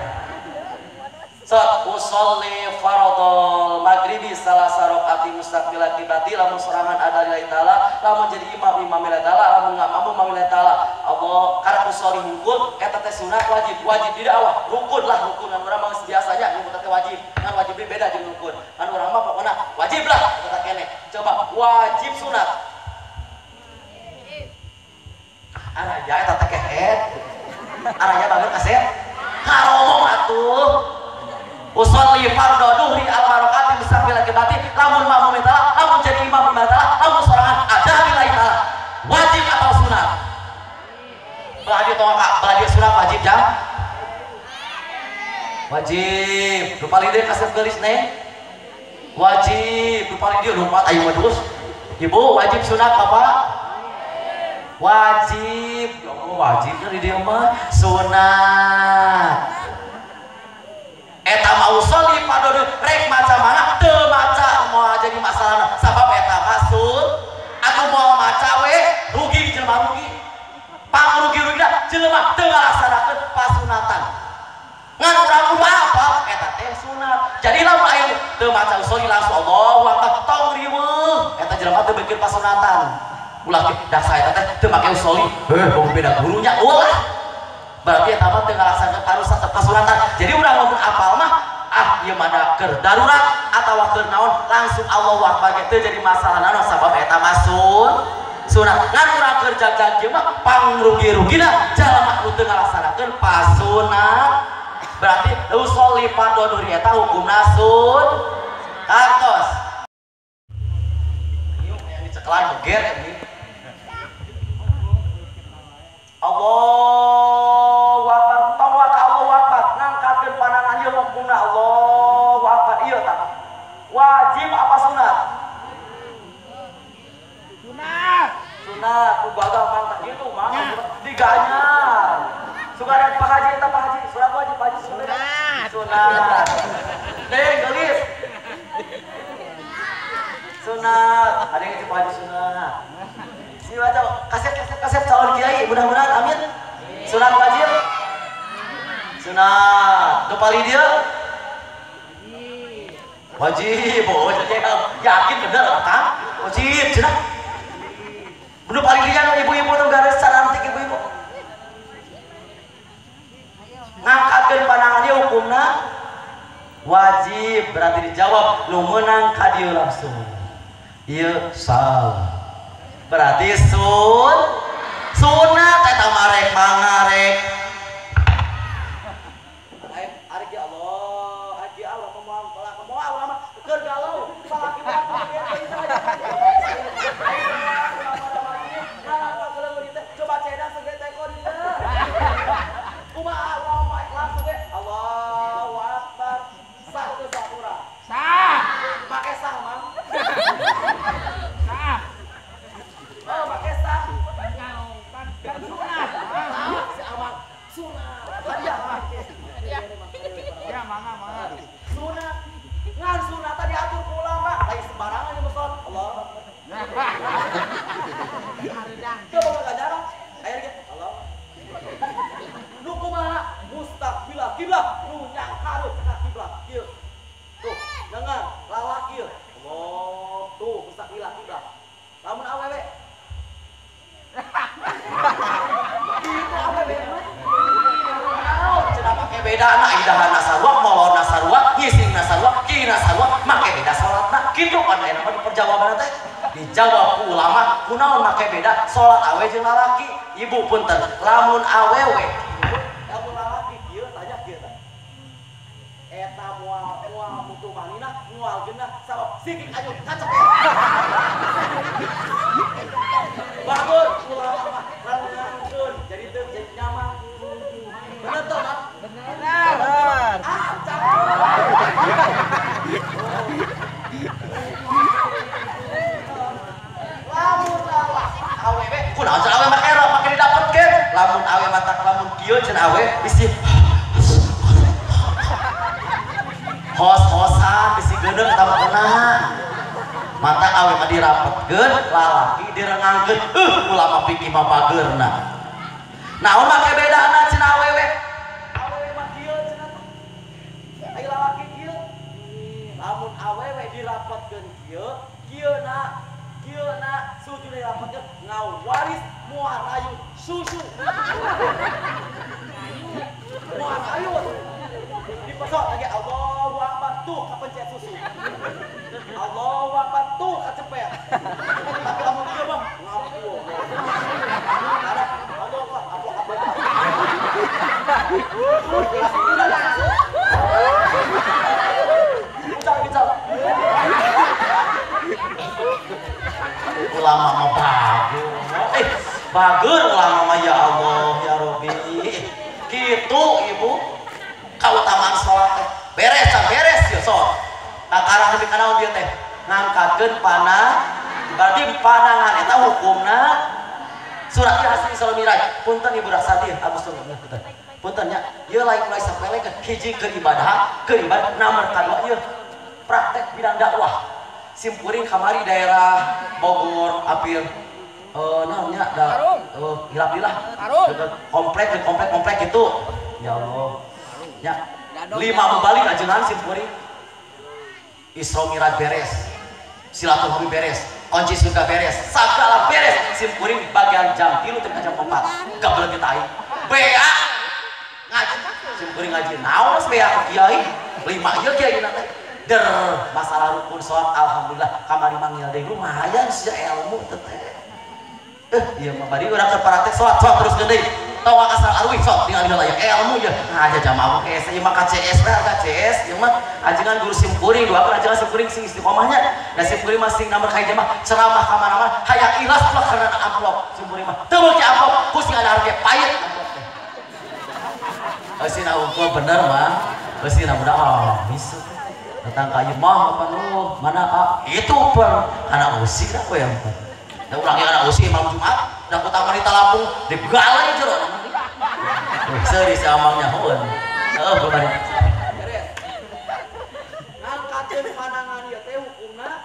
Sot usolli faradhol maghribi salasa rakaati mustaqbilati qibati lamun sorangan ada lillahi taala lamun jadi imam imam lillahi taala lamun ngamamu imam lillahi taala Allah karena usolli hungkul eta teh sunat wajib wajib di dakwah rukun lah rukun ngan urang mah biasanya rukun teh wajib ngan wajib beda jeung rukun ngan urang mah pokona wajib lah eta keneh coba wajib sunat araya eta teh kehet araya banget kasep karomong atuh usolli fardhu duhri al-barakati mustaqbil qibati lamun makmum taala lamun jadi imam imam taala lamun sorangan ada lillahi taala wajib atau sunat belah dia tong kak belah dia sunat wajib jam wajib lupa lidir kasep geulis neng wajib lupa lidir lupa ayo mah terus ibu wajib sunat bapak wajib ya Allah wajibnya di dia mah sunat eta mau usolli fardhu rek maca mana teu maca moal jadi masalahna sabab eta maksud atuh moal maca we rugi jelema rugi pangrugi-rugina jelema teu ngalaksanakeun pasunatan ngan urang kudu apa eta teh sunat jadi lamun aya teu maca usolli langsung Allahu akbar tong riweuh eta jelema teu bikin pasunatan ulah dah saya teh teu make usolli heuh boga beda gurunya ulah berarti eta mah teu ngalaksanakeun pasunatan jadi urang lamun apal mah ah ieu mah keur darurat atawa keur naon langsung Allahu akbar ge teu jadi masalah naon sabab eta mah sunat ngan urang keur jagjag ieu mah pangrugi-rugina jalma nu teu ngalaksanakeun pasunat berarti usolli fardhu duhri eta hukumna sun kantos ieu yang dicekelan geger ini Allahu akbar tong waka Allahu akbar ngangkatkeun pandangan ieu hukumna Allahu akbar ieu tah wajib apa sunat sunat sunat ku gagah mang tah kitu mang diganyar sugan Pak Haji eta Pak Haji sunat wajib Pak Haji sunat sunat deng geulis sunat ada yang Pak Haji sunat si baca kasep kasep kasep calon kiai mudah-mudahan amin sunat wajib sunat kepali dia wajib oh jadi yakin bener kan wajib cenah belum paling dia ibu-ibu tuh garis cantik ibu-ibu ngangkatkeun pandangan dia hukumna Wajib berarti dijawab nu meunang ka dieu langsung. Ieu salah. Berarti sunat eta mah rek mangarek. Arek ya Allah, arek ya Allah moal moal mah keur galau, salaki mah coba cedang segede teko dieu. Kumaha Allah langsung we Allahu Akbar. Sah teu sah urang? Sah. Make sah mang. Sah. Oh, make sah. Kan sunat. Si amang sunat. Hadiah. Ya, mangga mangga. Sunat. Ngan sunat tadi diatur ku ulama, lain sembarangan ieu salat. Allah. Coba boga jarak. Aya ge Allah. Nu kumaha mustaqbilah kiblah nu nyanghareup ka kiblat kieu. Tuh, jangan lalaki ieu. Allah, tuh mustaqbilah kiblat. Lamun awewe gitu awewe mah. Naon cenah make bedana idahana sarua, molorna sarua, ngisingna sarua, kiina sarua, make beda salatna. Kitu kan aya mah diperjawaban teh. Dijawab ku ulama, kunaon make beda salat awe jeung lalaki. Ibu punten, lamun awewe lamun lalaki kieu tanya kieu tah. Eta moal moal mutu manina, moal geunah sabab sikik aju kacek. Bagus ulama mah rangkeun jadi teu jadi nyaman. Bener teu, Mak? Bener. Ah, cakep. Lamun lalaki awewe kunaon cenah awewe make rok make didapetkeun. Lamun awe matak lamun kieu cenah awe bisi hos-hosan bisi geuneung tambah kena. Mata awe mah dirapetkeun, lalaki direngangkeun. Ulama pikir mah bageurna. Naon make bedana cenah awewe? Awewe mah kieu cenah tah. Aya lalaki kieu. Lamun awewe dirapetkeun kieu, kieuna kieuna sujud dirapetkeun ngawaris moal rayu susu. Moal rayu. Dipesok lagi Allahu Akbar tuh kapencet susu. Allahu Akbar tuh kacepet. Tapi lamun kieu mah ngapu. Ada Allah Akbar aplok aplok. Bicara. Ulama mah bagus. Bagus ulama mah ya Allah ya Rabbi. Kitu ibu. Kautamaan sholat teh beres beres ya sok. Kakarang lebih kana dieu teh ngangkatkeun panah berarti pandangan eta hukumna surat Yasin Isra Miraj. Punten ibu rasadir Agus punten. Punten nya ieu lain mulai sapelekeun hiji keur ibadah nomor kadua ieu praktek bidang dakwah. Simkuring kamari daerah Bogor apir naon nya da hilap-hilap komplek komplek gitu. Ya Allah. Ya, 5 mubalik ajengan simkuring. Isra Miraj beres, silaturahmi beres, kunci surga beres, segala beres. Simkuring bagian jam 3 tepi jam 4. Gak kita aing. Bea ngaji, simkuring ngaji. Naon bea ke kiai? 5 ieu kiai na teh. Der masalah rukun salat alhamdulillah kamari manggil deui lumayan sia ilmu teh. Ieu mah bari urang keur praktek salat sok terus gede. Tong asal arwih sok tinggal heula ya ilmu ya. Nah aja jamaah ke ieu mah KCS we KCS ieu mah ajengan guru simkuring dua ajengan simkuring sing istiqomahnya. Da simkuring mah sing nomor ka jamaah ceramah ka mana-mana hayang ikhlas ulah karena amplop simkuring mah. Teu beuki amplop ku sing ada harga payet amplop teh. Eusina unggul bener mah. Eusina budak oh bisa. Datang ka ieu mah apa nu mana ah itu per anak usik lah we yang. Da urang ge anak usik malam Jumat da ku taman di Talapung digalai jero. Seuri si amangnya heueun. Heueuh bari. Beres. Ngangkatkeun pandangan ieu teh hukumna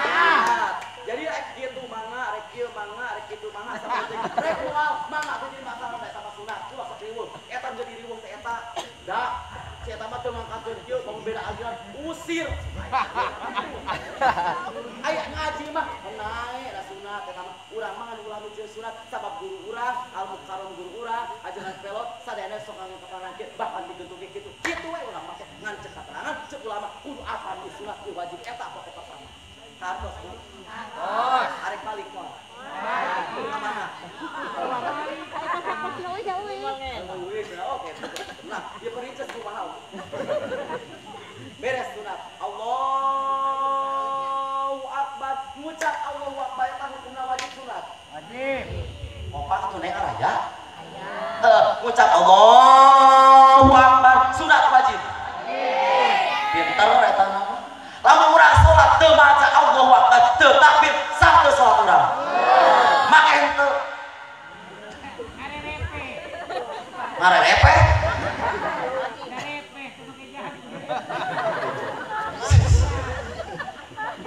sunat. Jadi rek kitu mangga, rek kieu mangga, rek kitu mangga saperti rek moal mangga teh jadi masalah teh sama sunat. Ulah sok riweuh. Eta jadi riweuh teh eta. Da si eta mah teu ngangkatkeun kieu bangun beda ajaran usir. Aya ngaji mah nae da sunat eta mah urang mah ulah nu sunat sabab guru urang al mukarram guru urang ajaran pelot sadayana sok ngangkat bahkan digentuk kitu kitu we urang mah ngan cekap Kartos bu. Arek balik mah. Ka mana? Oke. Nah, dia perinces kumaha. Beres sunat. Allahu Akbar. Ngucap Allahu Akbar eta hukumna wajib sunat. Wajib. Kompak atuh neng araya? Ngucap Allahu Akbar sunat wajib. Pinter eta mah. Lamun urang salat teu maca Allahu Akbar, teu takbir, sah teu salat urang. Make henteu. Ngarerepe.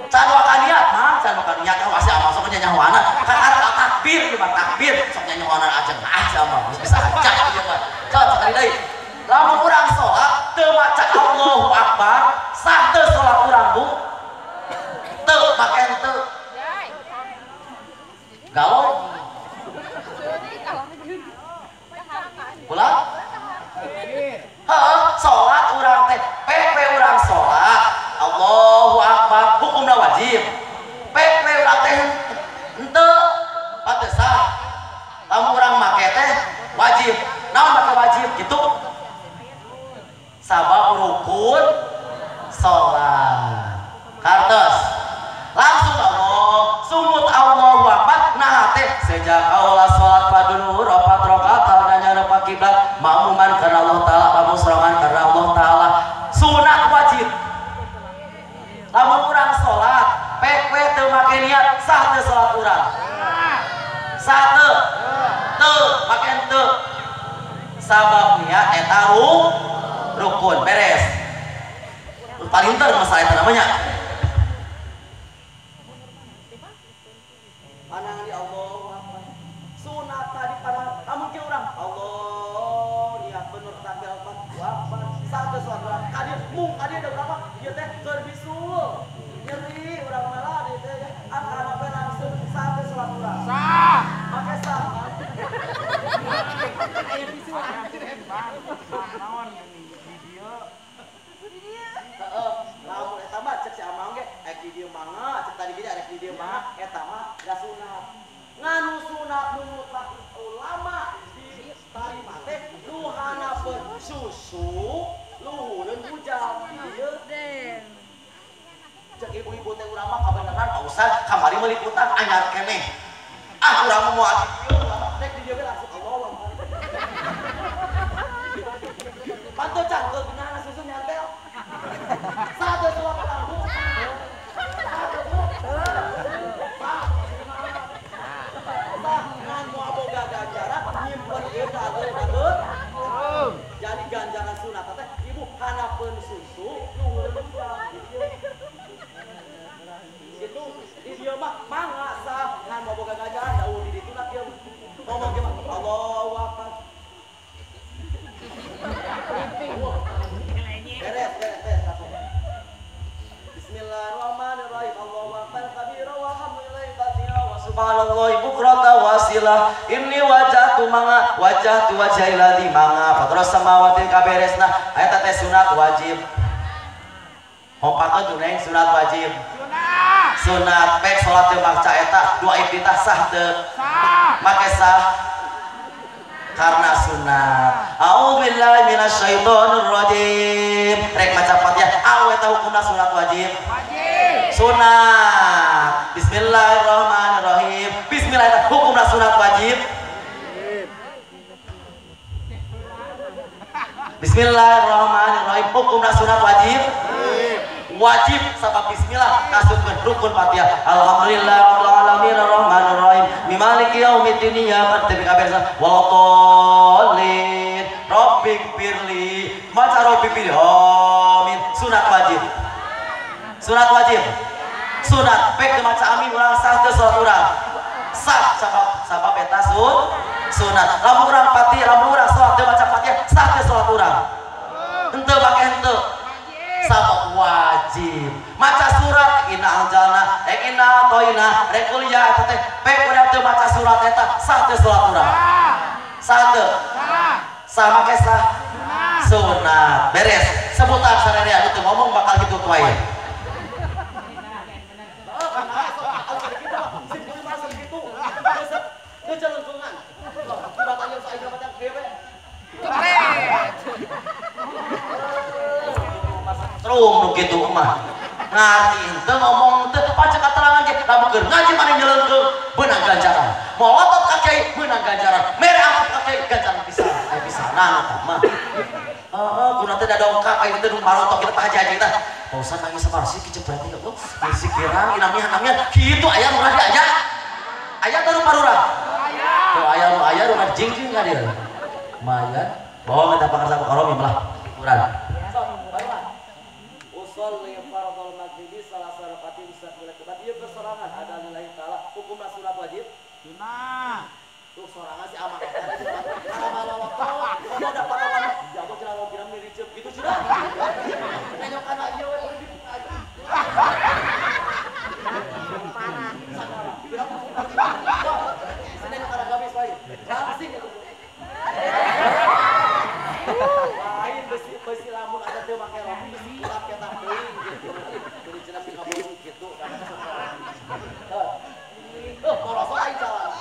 Can wakaniat mah, can wakaniat kan pasti amal sok nyanyahoana. Kan arek takbir ieu mah takbir, sok nyanyahoana aja ah sama bisa aja ieu mah. Sok sekali deui. Lamun urang salat teu maca Allahu Akbar, sah teu salat urang bu? Teu make henteu. Galau. Ulah? Heeh, salat urang teh, PP urang salat, Allahu Akbar, hukumna wajib. PP urang teh henteu, pateu sah. Lamun urang make teh wajib. Naon make wajib gitu? Sabab rukun salat. Kartos. Langsung Allah, sumut Allahu Akbar, nah teh sejak awal salat paduluhur opat rakaat nanya kiblat makmuman karena Allah Ta'ala, makmum sorangan karena Allah Ta'ala, sunat wajib. Lamun urang salat PW teu make niat sah teu salat urang? Sah teu? Teu make teu. Sabab niat eta rukun beres. Paling ter masalah eta namanya. Pandangan di Allah sunat tadi pada lamun ke urang Allah niat bener takbir Akbar satu salat urang kadir mung kadir ada berapa ieu teh keur bisul nyeri urang malah dieu teh angkana we langsung satu salat urang sah make sah aya bisul naon di dieu heeh lamun eta mah cek si amang ge rek di dieu mangga cek tadi ge rek di dieu mangga eta mah da sunat. Nganu sunat nu mutlak ulama di tarima teh nu hanapeun susu luhureun hujal ieu. Cek ibu-ibu teh urang mah kabeneran Pak Ustaz kamari meuli utang anyar keneh. Ah urang mah moal di dieu rek di dieu ge langsung Allah. Panto cangkeul geunahna susu nyantel. Satu salat urang bu. Satu bu. Ngan moal boga ganjaran nyimpen ieu dageul-dageul. Jadi ganjaran sunat teh ibu hanapeun susu luhureun hujal. Gitu di dieu mah mangga sah ngan moal boga ganjaran da eueuh di ditu na kieu. Ngomong ge mah Allahu Akbar. Beres, beres, beres langsung. Bismillahirrahmanirrahim. Allahu akbar kabira walhamdulillahi katsira wa subhanallahi bukrata wasilah. Inni wajhtu manga wajhtu wajhi ladzi manga fatras samawati kaberesna. Eta teh sunat wajib. Hompakeun neng sunat wajib. Sunat. Sunat pek salat teu maca eta dua iftitah sah teu? Sah. Make sah. Karena sunat. A'udzubillahi minasyaitonirrajim. Rek maca Fatihah, awe eta hukumna sunat wajib. Wajib. Sunat. Bismillahirrahmanirrahim. Bismillah eta hukumna sunat wajib. Bismillahirrahmanirrahim. Hukumna sunat wajib. Wajib sabab bismillah kasupkeun rukun Fatihah. Alhamdulillah rabbil alamin arrahmanirrahim maliki yaumiddin ya kabeh waladhdallin rabbik firli maca rabbi firli amin. Sunat wajib. Sunat wajib. Sunat pek maca amin urang sah teu salat urang. Sah sabab sabab eta sunat. Lamun urang Fatihah, lamun urang salat teu maca Fatihah sah teu salat urang. Henteu make henteu. Sabab wajib. Maca surat inna anzalna rek inna atoina rek qul ya eta teh pek urang teu maca surat eta sah teu salat urang. Sah teu? Sah make sah. Sunat. Beres. Sebutan sararea anu teu ngomong bakal kitu wae. Ngarti henteu ngomong teu pacek katerangan ge lamun keur ngaji maneh nyelengkeung beunang ganjaran. Molotot ka kiai beunang ganjaran. Mere angkat ka kiai ganjaran pisan. Aya pisanan eta mah. Heeh, guna teh da dongkap aya teh nu marotok kita Pak Haji Haji teh. Pak Ustaz nangis sabar sih kicepret ya Allah. Bisi kirang inamihan-namihan kitu aya nu radi aya. Aya teh nu parurah. Aya. Tuh aya nu aya nu jingjing ka dieu. Lumayan. Bohong eta pangarsa karomi malah kurang. Usolli fardhol maghribi salasa rakaat mustaqbil kebat ieu persorangan ada lillahi taala hukumna sunat wajib sunah. Tuh sorangan si aman. Amal lolotot, komo da patokan jago cenah lo pirang miriceup gitu cenah. Nenyokan ieu we parah. Seneng kana gamis wae. Langsing itu. Lain besi lamun ada teu make rompi besi kulap ketak deui gitu. Jadi cenah si kabur gitu. Heuh, morosok aing salah.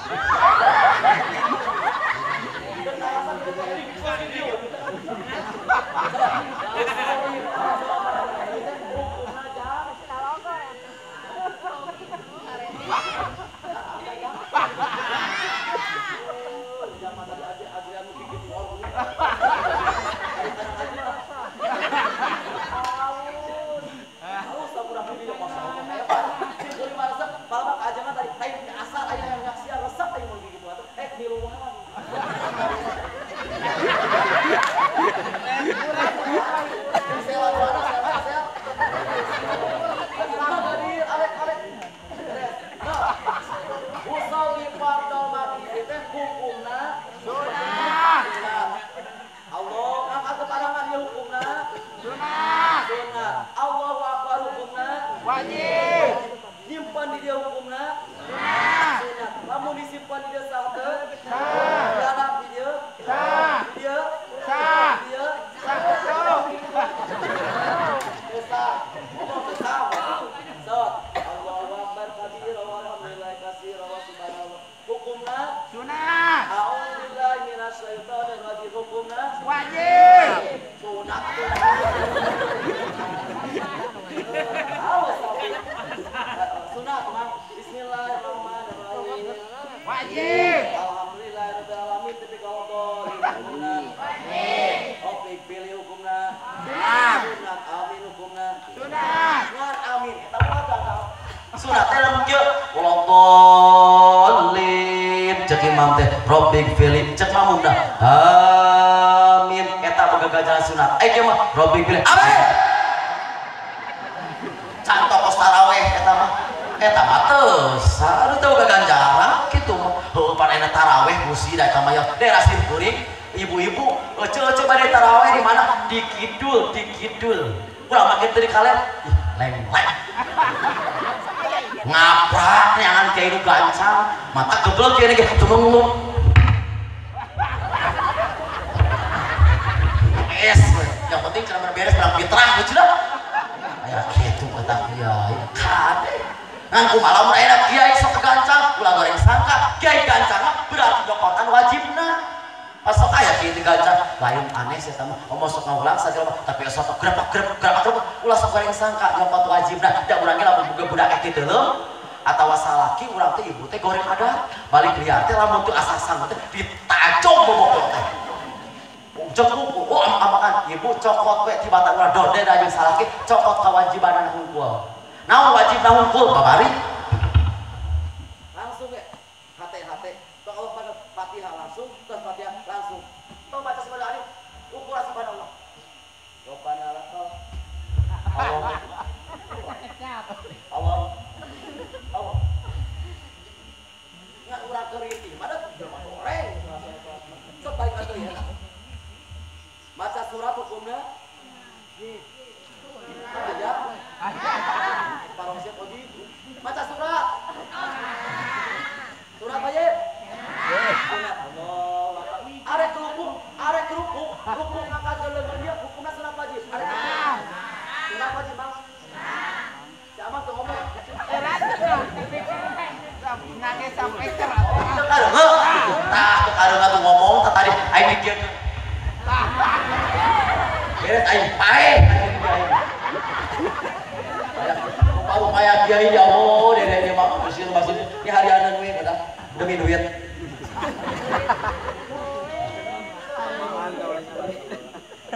kiai ya Allah, dede mah bersih masih ini harianan we udah demi duit.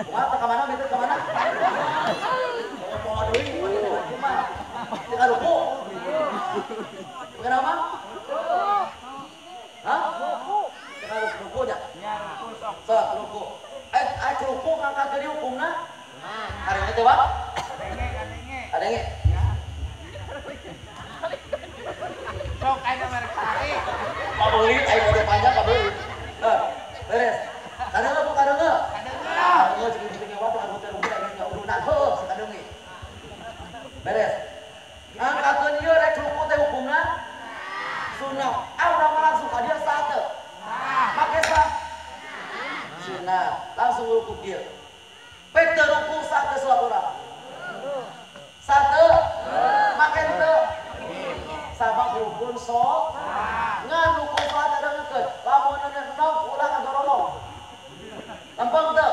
Kumaha ka mana betul ka mana? Mau deui kumaha? Teu karuku. Kenapa? Hah? Teu karuku nya? Sok ruku. Eh ruku ngangkat deui hukumna? Hari teh, Pak? Adenge. Sok aya merek sari. Pabeuli aya udah panjang pabeuli. Heh, beres. Kadeungeu bu kadeungeu? Kadeungeu. Jeung jeung waktu anu teh ruku aya urunan heuh sakadeunge. Beres. Ngangkatkeun ieu rek ruku teh hukumna? Sunah. Ah urang mah langsung ka dieu sah teu? Make sah? Sunah. Langsung ruku kieu. Pek teu ruku sah teu salat urang? Sah teu? Make teu? Sabab rukun sok ngan rukun salat ada ngeukeun. Lamun neuneuh ulah ngagoromong. Lempeng teu?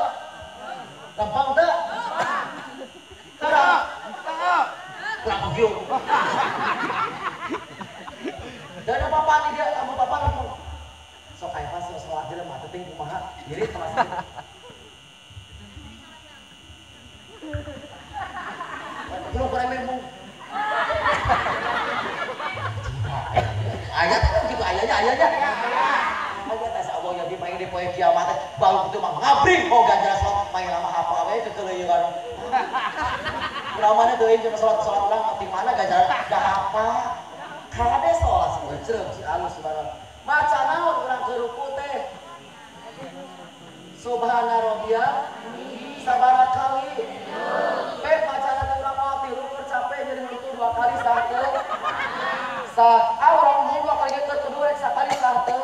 Lempeng teu? Kurang. Kurang kieu. Dan apa nih dia kamu papa lempeng. Sok aya pas salat jelema teh kumaha? Irit kelas. Belum kurang memang. Ayat kan gitu ayahnya. Ayat teh Allah yang dimain di poe kiamat baru itu mah ngabring oh ganjaran salat main lama hafal we kekeleuyeun. Urang mana teuing cuma salat-salat urang di mana ganjaran dah hafal. Kade salat seuceum si alus subhanallah. Maca naon urang keur ruku teh? Subhana rabbiyal sabaraha kali. Pek macana teh urang moal tilu keur capek jadi ruku dua kali sah teu? Sah. Ah urang mau dua kali keur kudu rek sakali sah teu?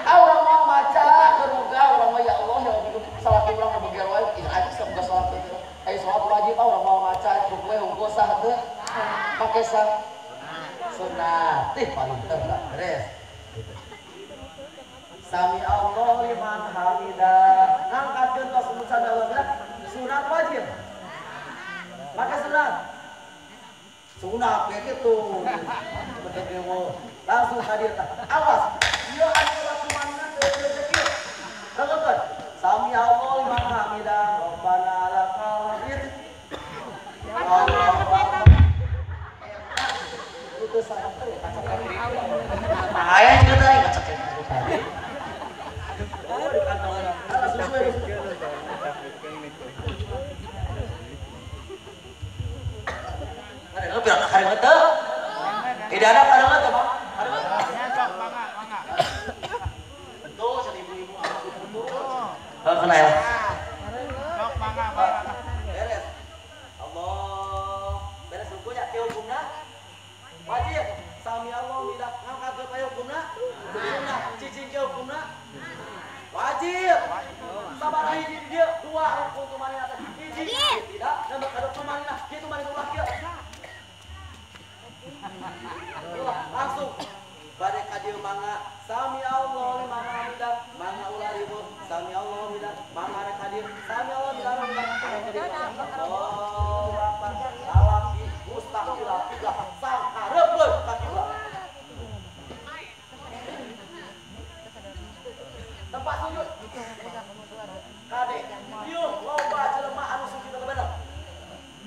Ah urang mau maca keur boga urang mah ya Allah ya Allah salat urang mah beger wae ieu aja semoga salat teu. Aya salat wajib ah urang mau maca ruku we hungkul sah teu? Make sah. Sunah teh paling teu beres. Sami Allah liman hamidah. Ngangkatkeun tos sami Allah sunat wajib. Maka sunat. Sunat kayak gitu. Langsung hadir. Awas. Ieu anu kumanna teu rezeki. Dengekeun. Sami Allah liman hamidah. Rabbana lakal hamd. Allahu akbar. Itu salah teh kacak. Aya juga teh kacak. Tidak ada karengan tuh, Pak. Betul, ibu-ibu betul. Oh, kena ya. Beres. Allah. Beres rukunya ke hukumna? Wajib. Sami Allah tidak ngangkat ke hukumna? Sunnah. Cicing ke hukumna? Wajib. Sabaraha hiji di dieu dua rukun tumanina teh. Hiji tidak nambah kada tumanina, kieu tumanina ulah kieu. Langsung bade ka dieu mangga sami Allah liman hamidah mangga ulah ribut sami Allah hamidah mangga rek ka dieu sami Allah liman hamidah Allahu akbar lalaki mustaqbil kiblah sangkareupkeun ka kiblat tempat sujud kade ieu loba jelema anu sujud teu bener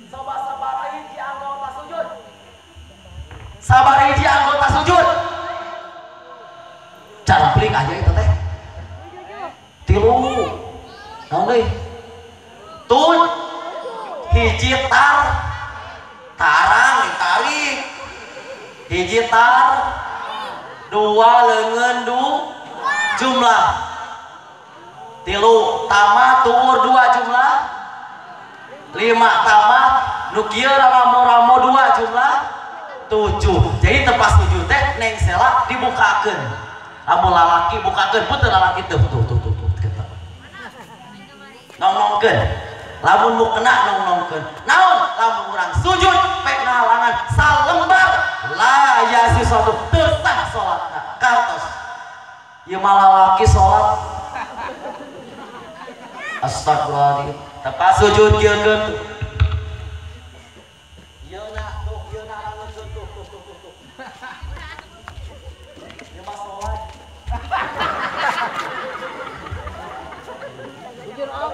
coba sabaraha hiji anggota sujud. Sabar hiji anggota sujud. Cara pelik aja itu teh. Tilu. Naon deui? Tun hiji tar tarang tarik. Hiji tar dua leungeun du jumlah. Tilu tambah tuur dua jumlah. Lima tambah nu kieu ramo-ramo dua jumlah. 7. Jadi tempat sujud teh neng sela dibukakeun. Lamun lalaki bukakeun pun teu lalaki tuh tuh tuh tuh tuh. Nongnongkeun. Lamun nu kena nongnongkeun. Naon lamun urang sujud pek ngahalangan salembar la yasi suatu teu sah salatna. Kartos. Ieu mah lalaki salat. Astagfirullahaladzim. Tepat sujud kieu. Ya mas sholat. Jujur om.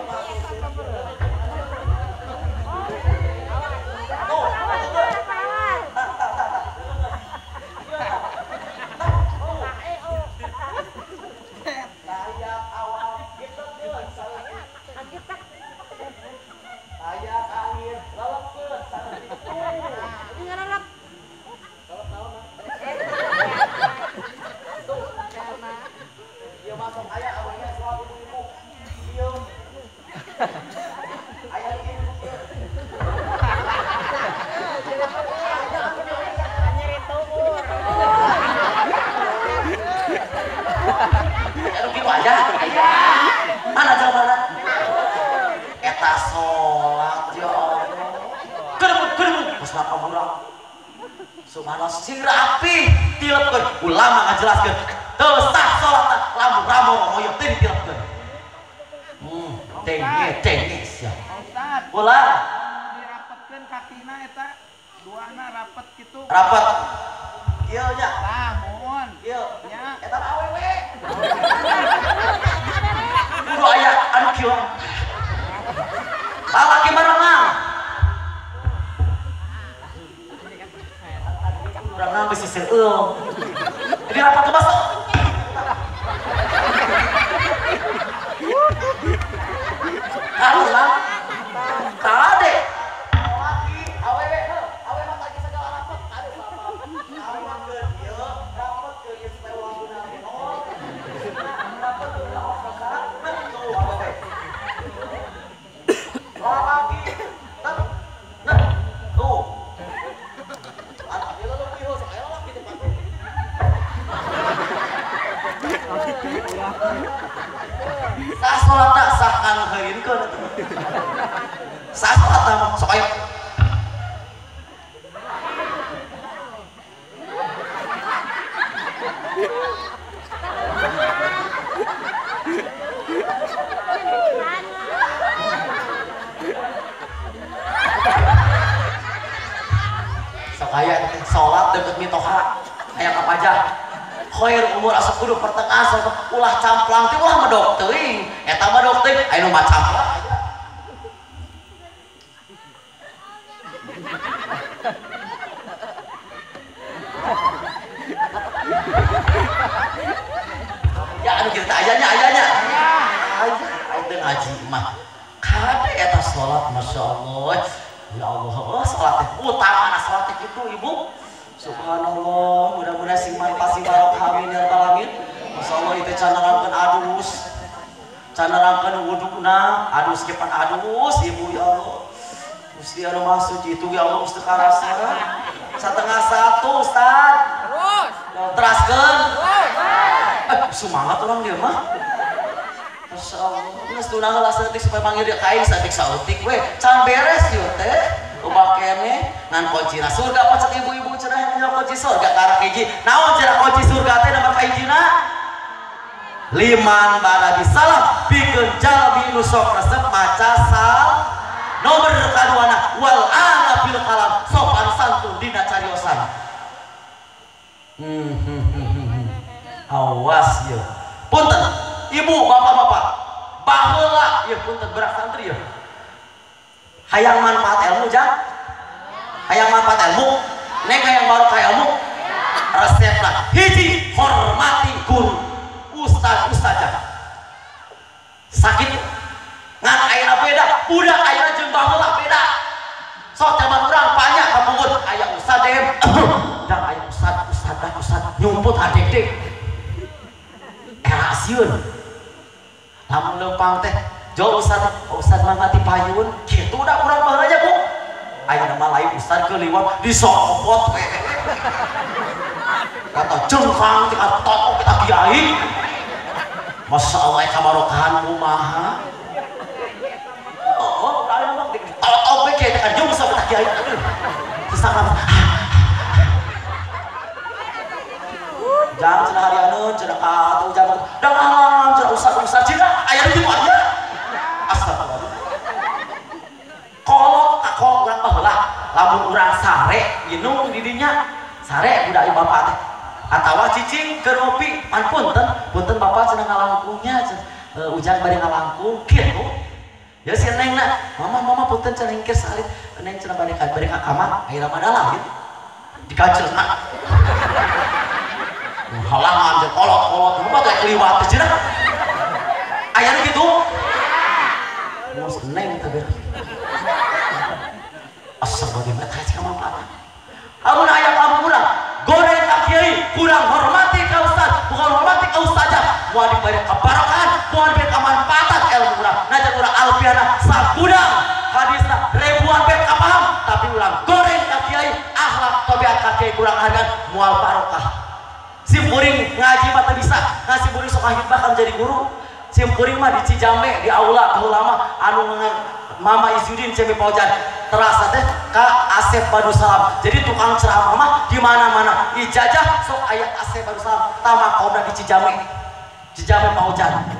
Mana jawabannya? Eta sholat ya Allah. Gerbuk geus kaburang. Subhanallah sing rapi tilepkeun ulama ngajelaskeun. Teu sah salatna lamun ramo moyong teu ditilepkeun. Denge sia. Ustaz. Ulah dirapetkeun kakina eta duana rapet kitu. Rapet. Kieu nya. Tah muhun. Kieu. Nya. Eta mah awewe. Kudu aya anu kieu. Lalaki marenang. Urang bisi seueul. Jadi rapat ke masuk. Karulang. Kade. Lalaki awewe heuh, awewe mah tadi segala rapet kade sama. Awewe ieu rapet ke ieu supaya ulah beunang nol. Rapet ulah osok tuh awewe. Lalaki. Nah, tuh. Anak dia lalu ieu sok aya lalaki teh patuh. Sah salatna sah ngangeureunkeun atuh. Sah salatna mah sok aya. Sok aya teh salat deket mitoha aya kapajah. Khair umur asa kudu pertengahan salat ulah camplang teh ulah medok teuing eta mah dok teuing aya nu mah camplang aya. Ya anu kitu teh ayanya ayanya. Aya aing teh ngaji mah. Kade eta salat masyaallah. Ya Allah, oh salat teh utamana salat teh kitu Ibu. Subhanallah, mudah-mudahan sing manfaat sing barokah amin ya rabbal alamin. Masyaallah itu can nerangkeun adus. Can nerangkeun wuduna, adus kepan adus ibu ya Allah. Gusti anu Maha Suci itu ya Allah Gusti karasa. 12:30 Ustaz. Terus. Teraskeun. Semangat orang dia mah. Masyaallah, geus tunang heula saeutik supaya manggil dia ka aing saeutik saeutik we. Can beres ieu teh. Ubah kene ngan kuncina surga pacet ibu-ibu cenah nya kunci surga karak hiji. Naon cenah kunci surga teh nomor kahijina? Liman bada bisalam pikeun jalmi nu sok resep maca sal. Nomor kaduana wal ana bil kalam sopan santun dina cariosan. Awas ye. Punten ibu bapak-bapak baheula ieu punten berak santri ye. Hayang manfaat ilmu jang, hayang manfaat ilmu, neng hayang barokah ilmu, resepna hiji hormati guru, ustaz ustazah. Sakit ngan ayeuna beda, budak ayeuna jeung baheula beda. Sok zaman urang banyak kapungut aya ustaz dem, dan aya ustaz ustaz dah ustaz nyumput adek-dek. Era sieun. Lamun leumpang teh jauh ustaz, ustaz mangga ti payun, kitu da urang baheula nya bu. Ayeuna mah lain ustaz keliwat disopot we. Kata jengkang ti totok kita kiai. Masyaallah kabarokahan kumaha. Oh, ayeuna mah ditotok we kieu teh kan jeung sok kita kiai. Sesak napas. Jang cenah harianeun cenah ka atuh jam. Dangan cenah ustaz-ustaz cenah aya di ditu aya. Astagfirullah. Kolot ka kolot urang baheula, lamun urang sare nginum di dinya Sare budak ieu bapak teh. Atawa cicing keur ngopi, pan punten, punten bapak cenah ngalangkungnya cenah ujang bari ngalangkung kitu. Ya si neng na, mama mama punten cenah hingkir salit, neng cenah bari ka kamar, ayeuna mah dalam gitu. Dikacelna. Halangan jeung kolot-kolot, mah teh kliwat teh cenah. Aya nu kitu. Mos neng teh beres. Astagfirullah, teh cik manfaat. Amun aya kamu urang goreng ka kiai, kurang hormati ka ustaz, bukan hormati ka ustazah, moal diberi kebarokahan, moal diberi kemanfaatan ilmu urang. Najan urang alfiana sagudang hadisna ribuan bet kapaham, tapi urang goreng ka kiai, akhlak tabiat ka kiai kurang hargaan, moal barokah. Sim kuring ngaji mah teu bisa, ngasih kuring sok ahibah kan jadi guru. Sim kuring mah di Cijambe di aula baheula mah anu Mama Izudin Cemi Paujan terasa teh ka Asep Badusalam. Jadi tukang ceramah mah di mana-mana ijazah sok aya Asep Badusalam tamakomna di Cijambe. Cijambe Paujan.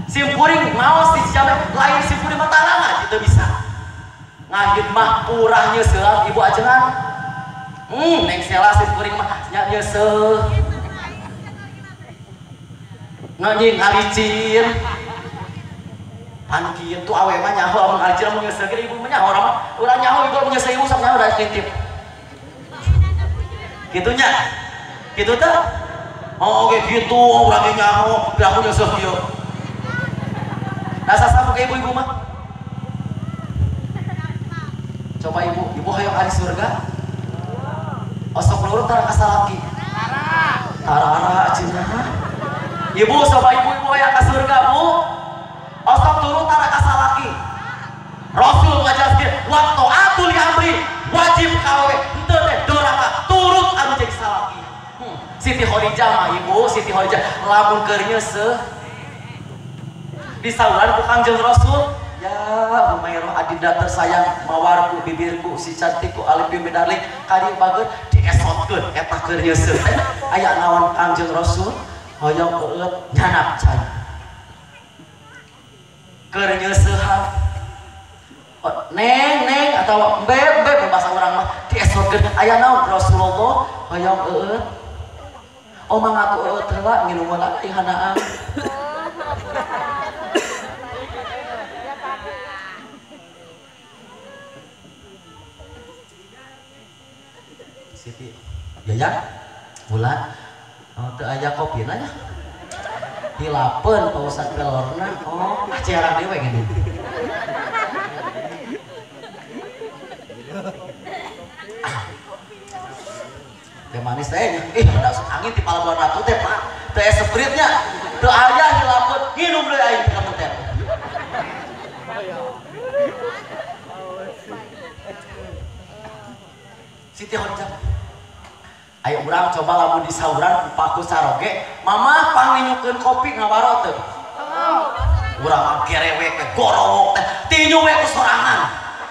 Sim kuring maos di Cijambe lain sim kuring mah tara ngaji teu bisa. Ngahidmah purah nyeuseul ibu ajengan. Neng sela sim kuring mah nya nyeuseul. Nganjing ngalicin. Pan kitu awe mah nyaho amun ngalicin amun nyeuseul ge ibu mah nyaho urang mah. Urang nyaho ibu amun nyeuseul ibu sok nyaho da titip. Kitu nya. Kitu teh. Oh oke kitu urang ge nyaho, geus aku nyeuseul kieu. Rasa samu ke ibu-ibu mah. Coba ibu, ibu hayang ari surga. Osok nurut tara ka salaki. Tara cenah. Ibu coba ibu-ibu hayang ka surga, Bu. Osok turut tara ka salaki. Rasul ngajelaskeun wa ta'atul amri wajib kawe henteu teh doraka turut anu jadi salaki. Siti Khadijah mah ibu, Siti Khadijah lamun keur nyeuseuh disauran ku Kangjeng Rasul, ya Humairah adinda tersayang mawarku bibirku si cantikku alif bin darling ka dieu bageun diesotkeun eta keur nyeuseuh. Aya naon Kangjeng Rasul hoyong eueut nyanak cai. Keur nyeuseuhan neng neng atau embe embe bahasa urang mah diesotkeun aya naon Rasulullah hoyong eueut. Oh mangga atuh eueut heula nginum heula ieu hanaan. Siti Yaya bulan oh teu aya kopina nya hilapeun Pak Ustad pelorna oh ah ciarang deui we gini. Teh manis teh nya ih angin ti Palabuhan Ratu teh Pak teh sprite nya teu aya hilapeun nginum deui aing teh teh. Siti Khadijah ayo urang coba lamun disauran paku saroge mama panginyukeun kopi ngawaro teu urang mah gerewek teh gorowok teh tinyu we ku sorangan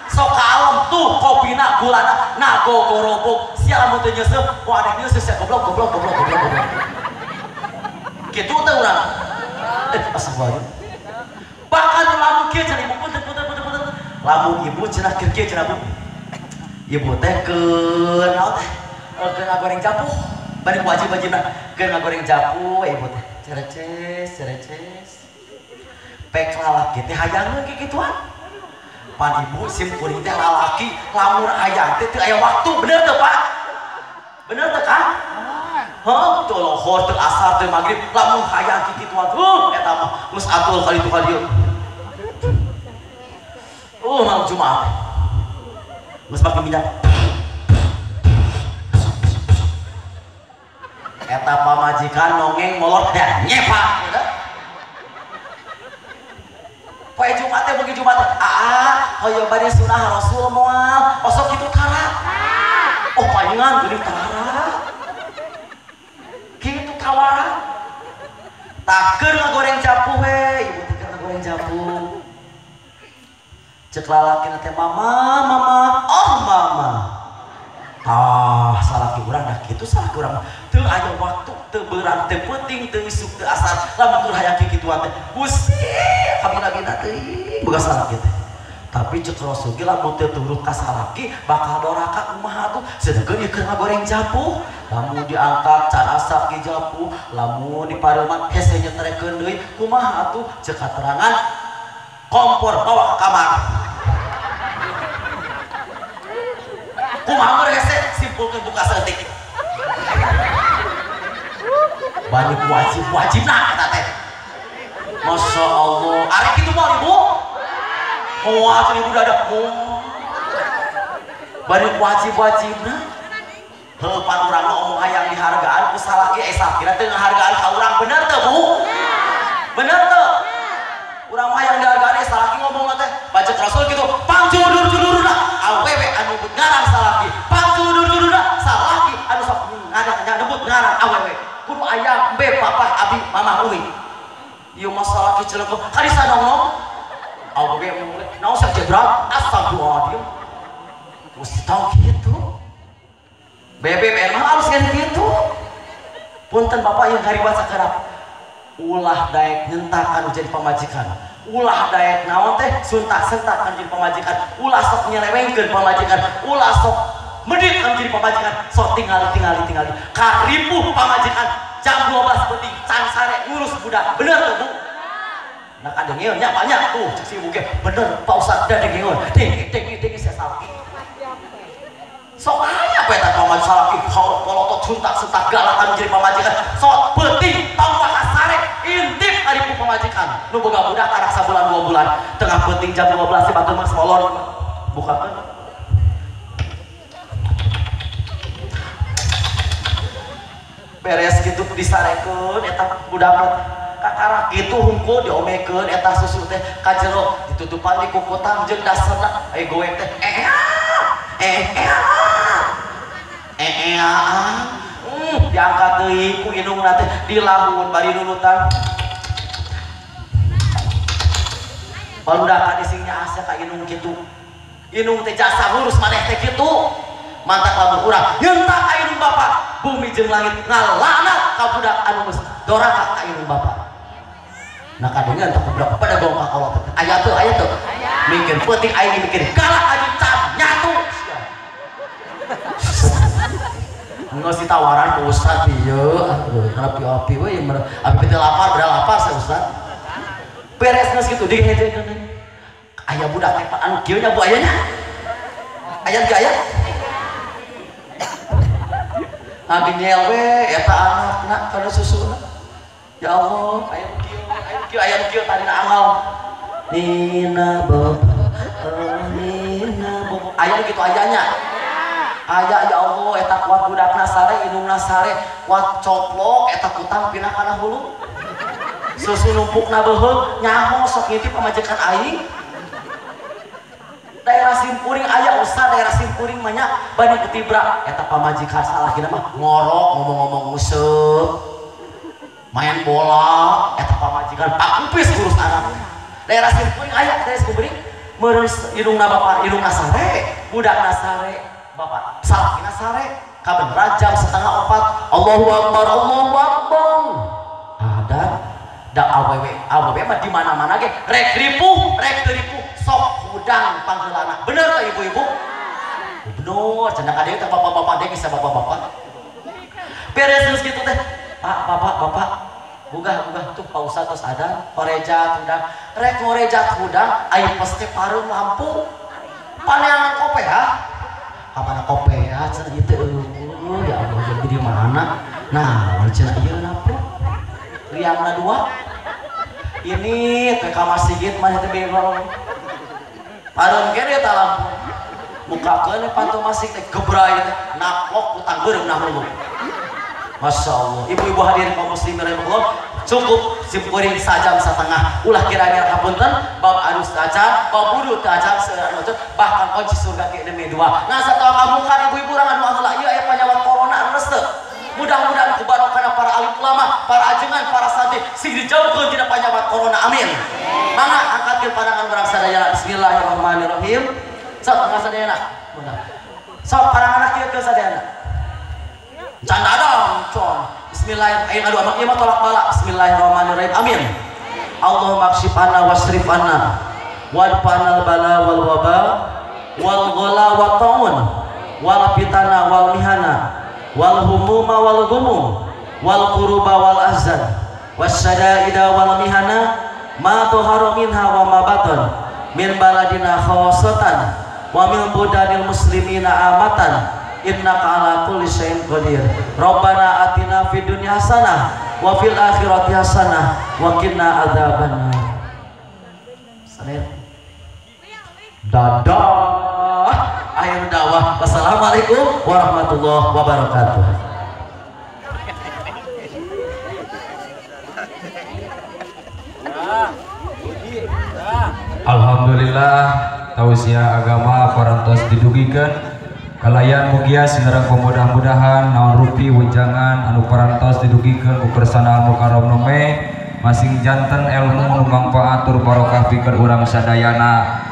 sok kalem tuh kopina gulana nago gorobok sia lamun teu nyeuseuh moal ada nyeuseuh sia goblok goblok goblok goblok goblok kitu teh urang astagfirullah bahkan lamun kieu cenah ibu punten punten punten punten lamun ibu cenah keur kieu cenah bu ibu teh keur naon teh keur ngagoreng japuh bari wajib-wajibna keur ngagoreng japuh ibu teh cereces cereces pek lalaki teh hayangeun kikituan pan ibu sim kuring teh lalaki lamun hayang teh teu aya waktu bener teu Pak bener teu Kang heuh teu lohor teu asar teu magrib lamun hayang kikituan eta mah geus atul kali itu ka dieu malam Jumat geus make minyak eta pamajikan nongeng molor ya nyepak poe Jumat teh beuki Jumat aa hoyong bade sunah Rasul moal osok kitu tara oh palingan geuning tara kitu kawara tah keur ngagoreng japuh we ibu teh keur ngagoreng japuh cek lalakina teh mama mama oh mama tah salaki urang dah kitu salaki urang teu aya waktu teu beurang teu peuting teu isuk teu asar lamun keur hayang kikituan teh gusti kabina-bina teuing boga salaki teh Tapi cek Rasul ge lamun teu turut ka salaki bakal doraka kumaha tuh sedengkeun ieu keur ngagoreng japuh lamun diangkat can asap ge japuh lamun dipareuman hese nyetrekeun deui kumaha atuh cek katerangan kompor bawa ke kamar kumaha meur hese simpulkeun buka saeutik banyak wajib-wajibna eta teh. Masya Allah arek kitu moal ibu moal ibu dadah moal banyak wajib-wajibna heuh pan urang mah omong hayang dihargaan ku salaki salakina teu ngahargaan ka urang bener teu Bu? Bener teu? Urang mah hayang dihargaan salaki ngomongna teh bacek Rasul kitu pangjulur-julurna awewe anu nyebut ngaran salaki pangjulur-julurna salaki anu sok nyebut ngaran awewe kudu aya embe papa abi mama umi ieu mah salaki celengko kadisa nongong awewe mulai naon sak jebrak astagfirullahaladzim mesti tahu gitu BBM mah harus kayak gitu punten bapak yang kariwat sakerap ulah daek nyentak anu jadi pamajikan ulah daek naon teh suntak-sentak anu jadi pamajikan ulah sok nyelewengkeun pamajikan ulah sok medit anu jadi pamajikan sok tingali karipuh pamajikan jam 12 penting can sare ngurus budak bener tuh Bu? Nah kadengeun nya banyak tuh cek si ibu ge bener Pak Ustaz da dengeun deng saya salaki sok aya apa eta pamajikan salaki polotot suntak-sentak galak anu jadi pamajikan sok peuting tong sare intip karipuh pamajikan nu boga budak tarak sabulan 2 bulan tengah peuting jam 12 si batur mah molor bukakeun beres gitu disarekeun eta budak kakarak gitu hungkul diomekeun eta susu teh ka jero ditutupan di kukutang jeung dasarna aya goek teh diangkat deui ku indungna teh dilahun bari nunutan barudak isingnya asa ka indung kitu indung teh jasa ngurus maneh teh kitu mantak lamun urang nyentak ka indung bapak bumi jeung langit ngalaknat ka budak anu geus doraka ka indung bapak. Nah kadengeun teh budak pada gong ka kolot aya teu mikir peuting aing mikir galak anu can nyatu geus ditawaran ku ustad ieu aduh api-api we abi teh lapar udah lapar saya ustad beres geus kitu dihejekeun aya budak teh anu kieu nya Bu aya nya aya teu aya abi nyel we eta anakna kana susuna ya Allah aya kieu aya kieu tadina anggal nina bobo nina bobo aya kitu ayanya aya ya Allah eta kuat budakna sare indungna sare kuat coplok eta kutang pindah kana hulu susu numpukna beuheung nyaho sok ngintip pamajikan aing daerah Simpuring aya usah daerah Simpuring mah nya bani kutibra eta pamajikan salakina mah ngorok ngomong-ngomong nguseup main bola eta pamajikan pakupis urus anak daerah Simpuring aya daerah Simpuring meureun indungna bapak indungna sare budakna sare bapak salakina sare kabeneran jam 3:30 Allahu Akbar Allahu Akbar ada da awewe awewe mah di mana-mana ge rek ripuh rek teu ripuh sok hudang pangheulana bener teh ibu-ibu bener cenah ka dieu teh bapak-bapak deui bisa bapak-bapak beres geus kitu teh Pak bapak bapak gugah-gugah tuh Pak Ustaz tos ada horejat hudang rek ngorejat hudang aya pasti pareum lampu paneangan kopeah kamana kopeah cenah ieu teh ya Allah jadi di mana nah cenah ieu lampu liangna dua ini teh ka masjid mah teh bego pareum kene eta lampu mukakeun pantu masjid teh gebray teh naplok utang beureum na hulu. Masya Allah ibu-ibu hadirin kaum muslimin rahimakumullah cukup simkuring sajam setengah ulah kira-kira kapunten bab alus acan bab wudu teu acan seueur bahkan kunci surga ge demi dua nah satu kamukan ibu-ibu urang anu heula ieu aya panyawat corona leres teu mudah-mudahan ku barokahna para alim ulama para ajengan para santri sing dijauhkeun tina panyawat corona amin. Mangga angkatkeun pandangan urang sadayana bismillahirrahmanirrahim sok mangga sadayana sok pandangan kieu ke sadayana can dadang con bismillahirrahmanirrahim aduh amak ieu mah tolak bala bismillahirrahmanirrahim amin. Allahumma kshif anna wasrif anna Wadfanal bala wal waba wal ghala wa ta'un wal fitana wal mihana wal humuma wal gumum wal kuruba wal ahzan wasyadaida wal mihana ma tuhara minha wa ma batan min baladina khassatan wa min budanil muslimina amatan innaka ala kulli syai'in qadir. Rabbana atina fid dunya hasanah wa fil akhirati hasanah wa qina adzabannar. Dadah. Akhir dakwah. Wassalamualaikum warahmatullahi wabarakatuh. Alhamdulillah tausiah agama parantos didugikeun kalayan mugia sinareng pemudah-mudahan naon rupi wejangan anu parantos didugikeun ku kersana Al-Mukarram nome masing janten ilmu nu mangfaat tur barokah pikeun urang sadayana.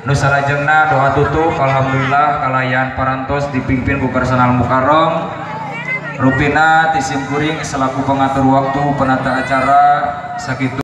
Nu salajengna doa tutup. Alhamdulillah kalayan parantos dipimpin ku kersana Al-Mukarram rupina ti simkuring selaku pengatur waktu penata acara sakitu.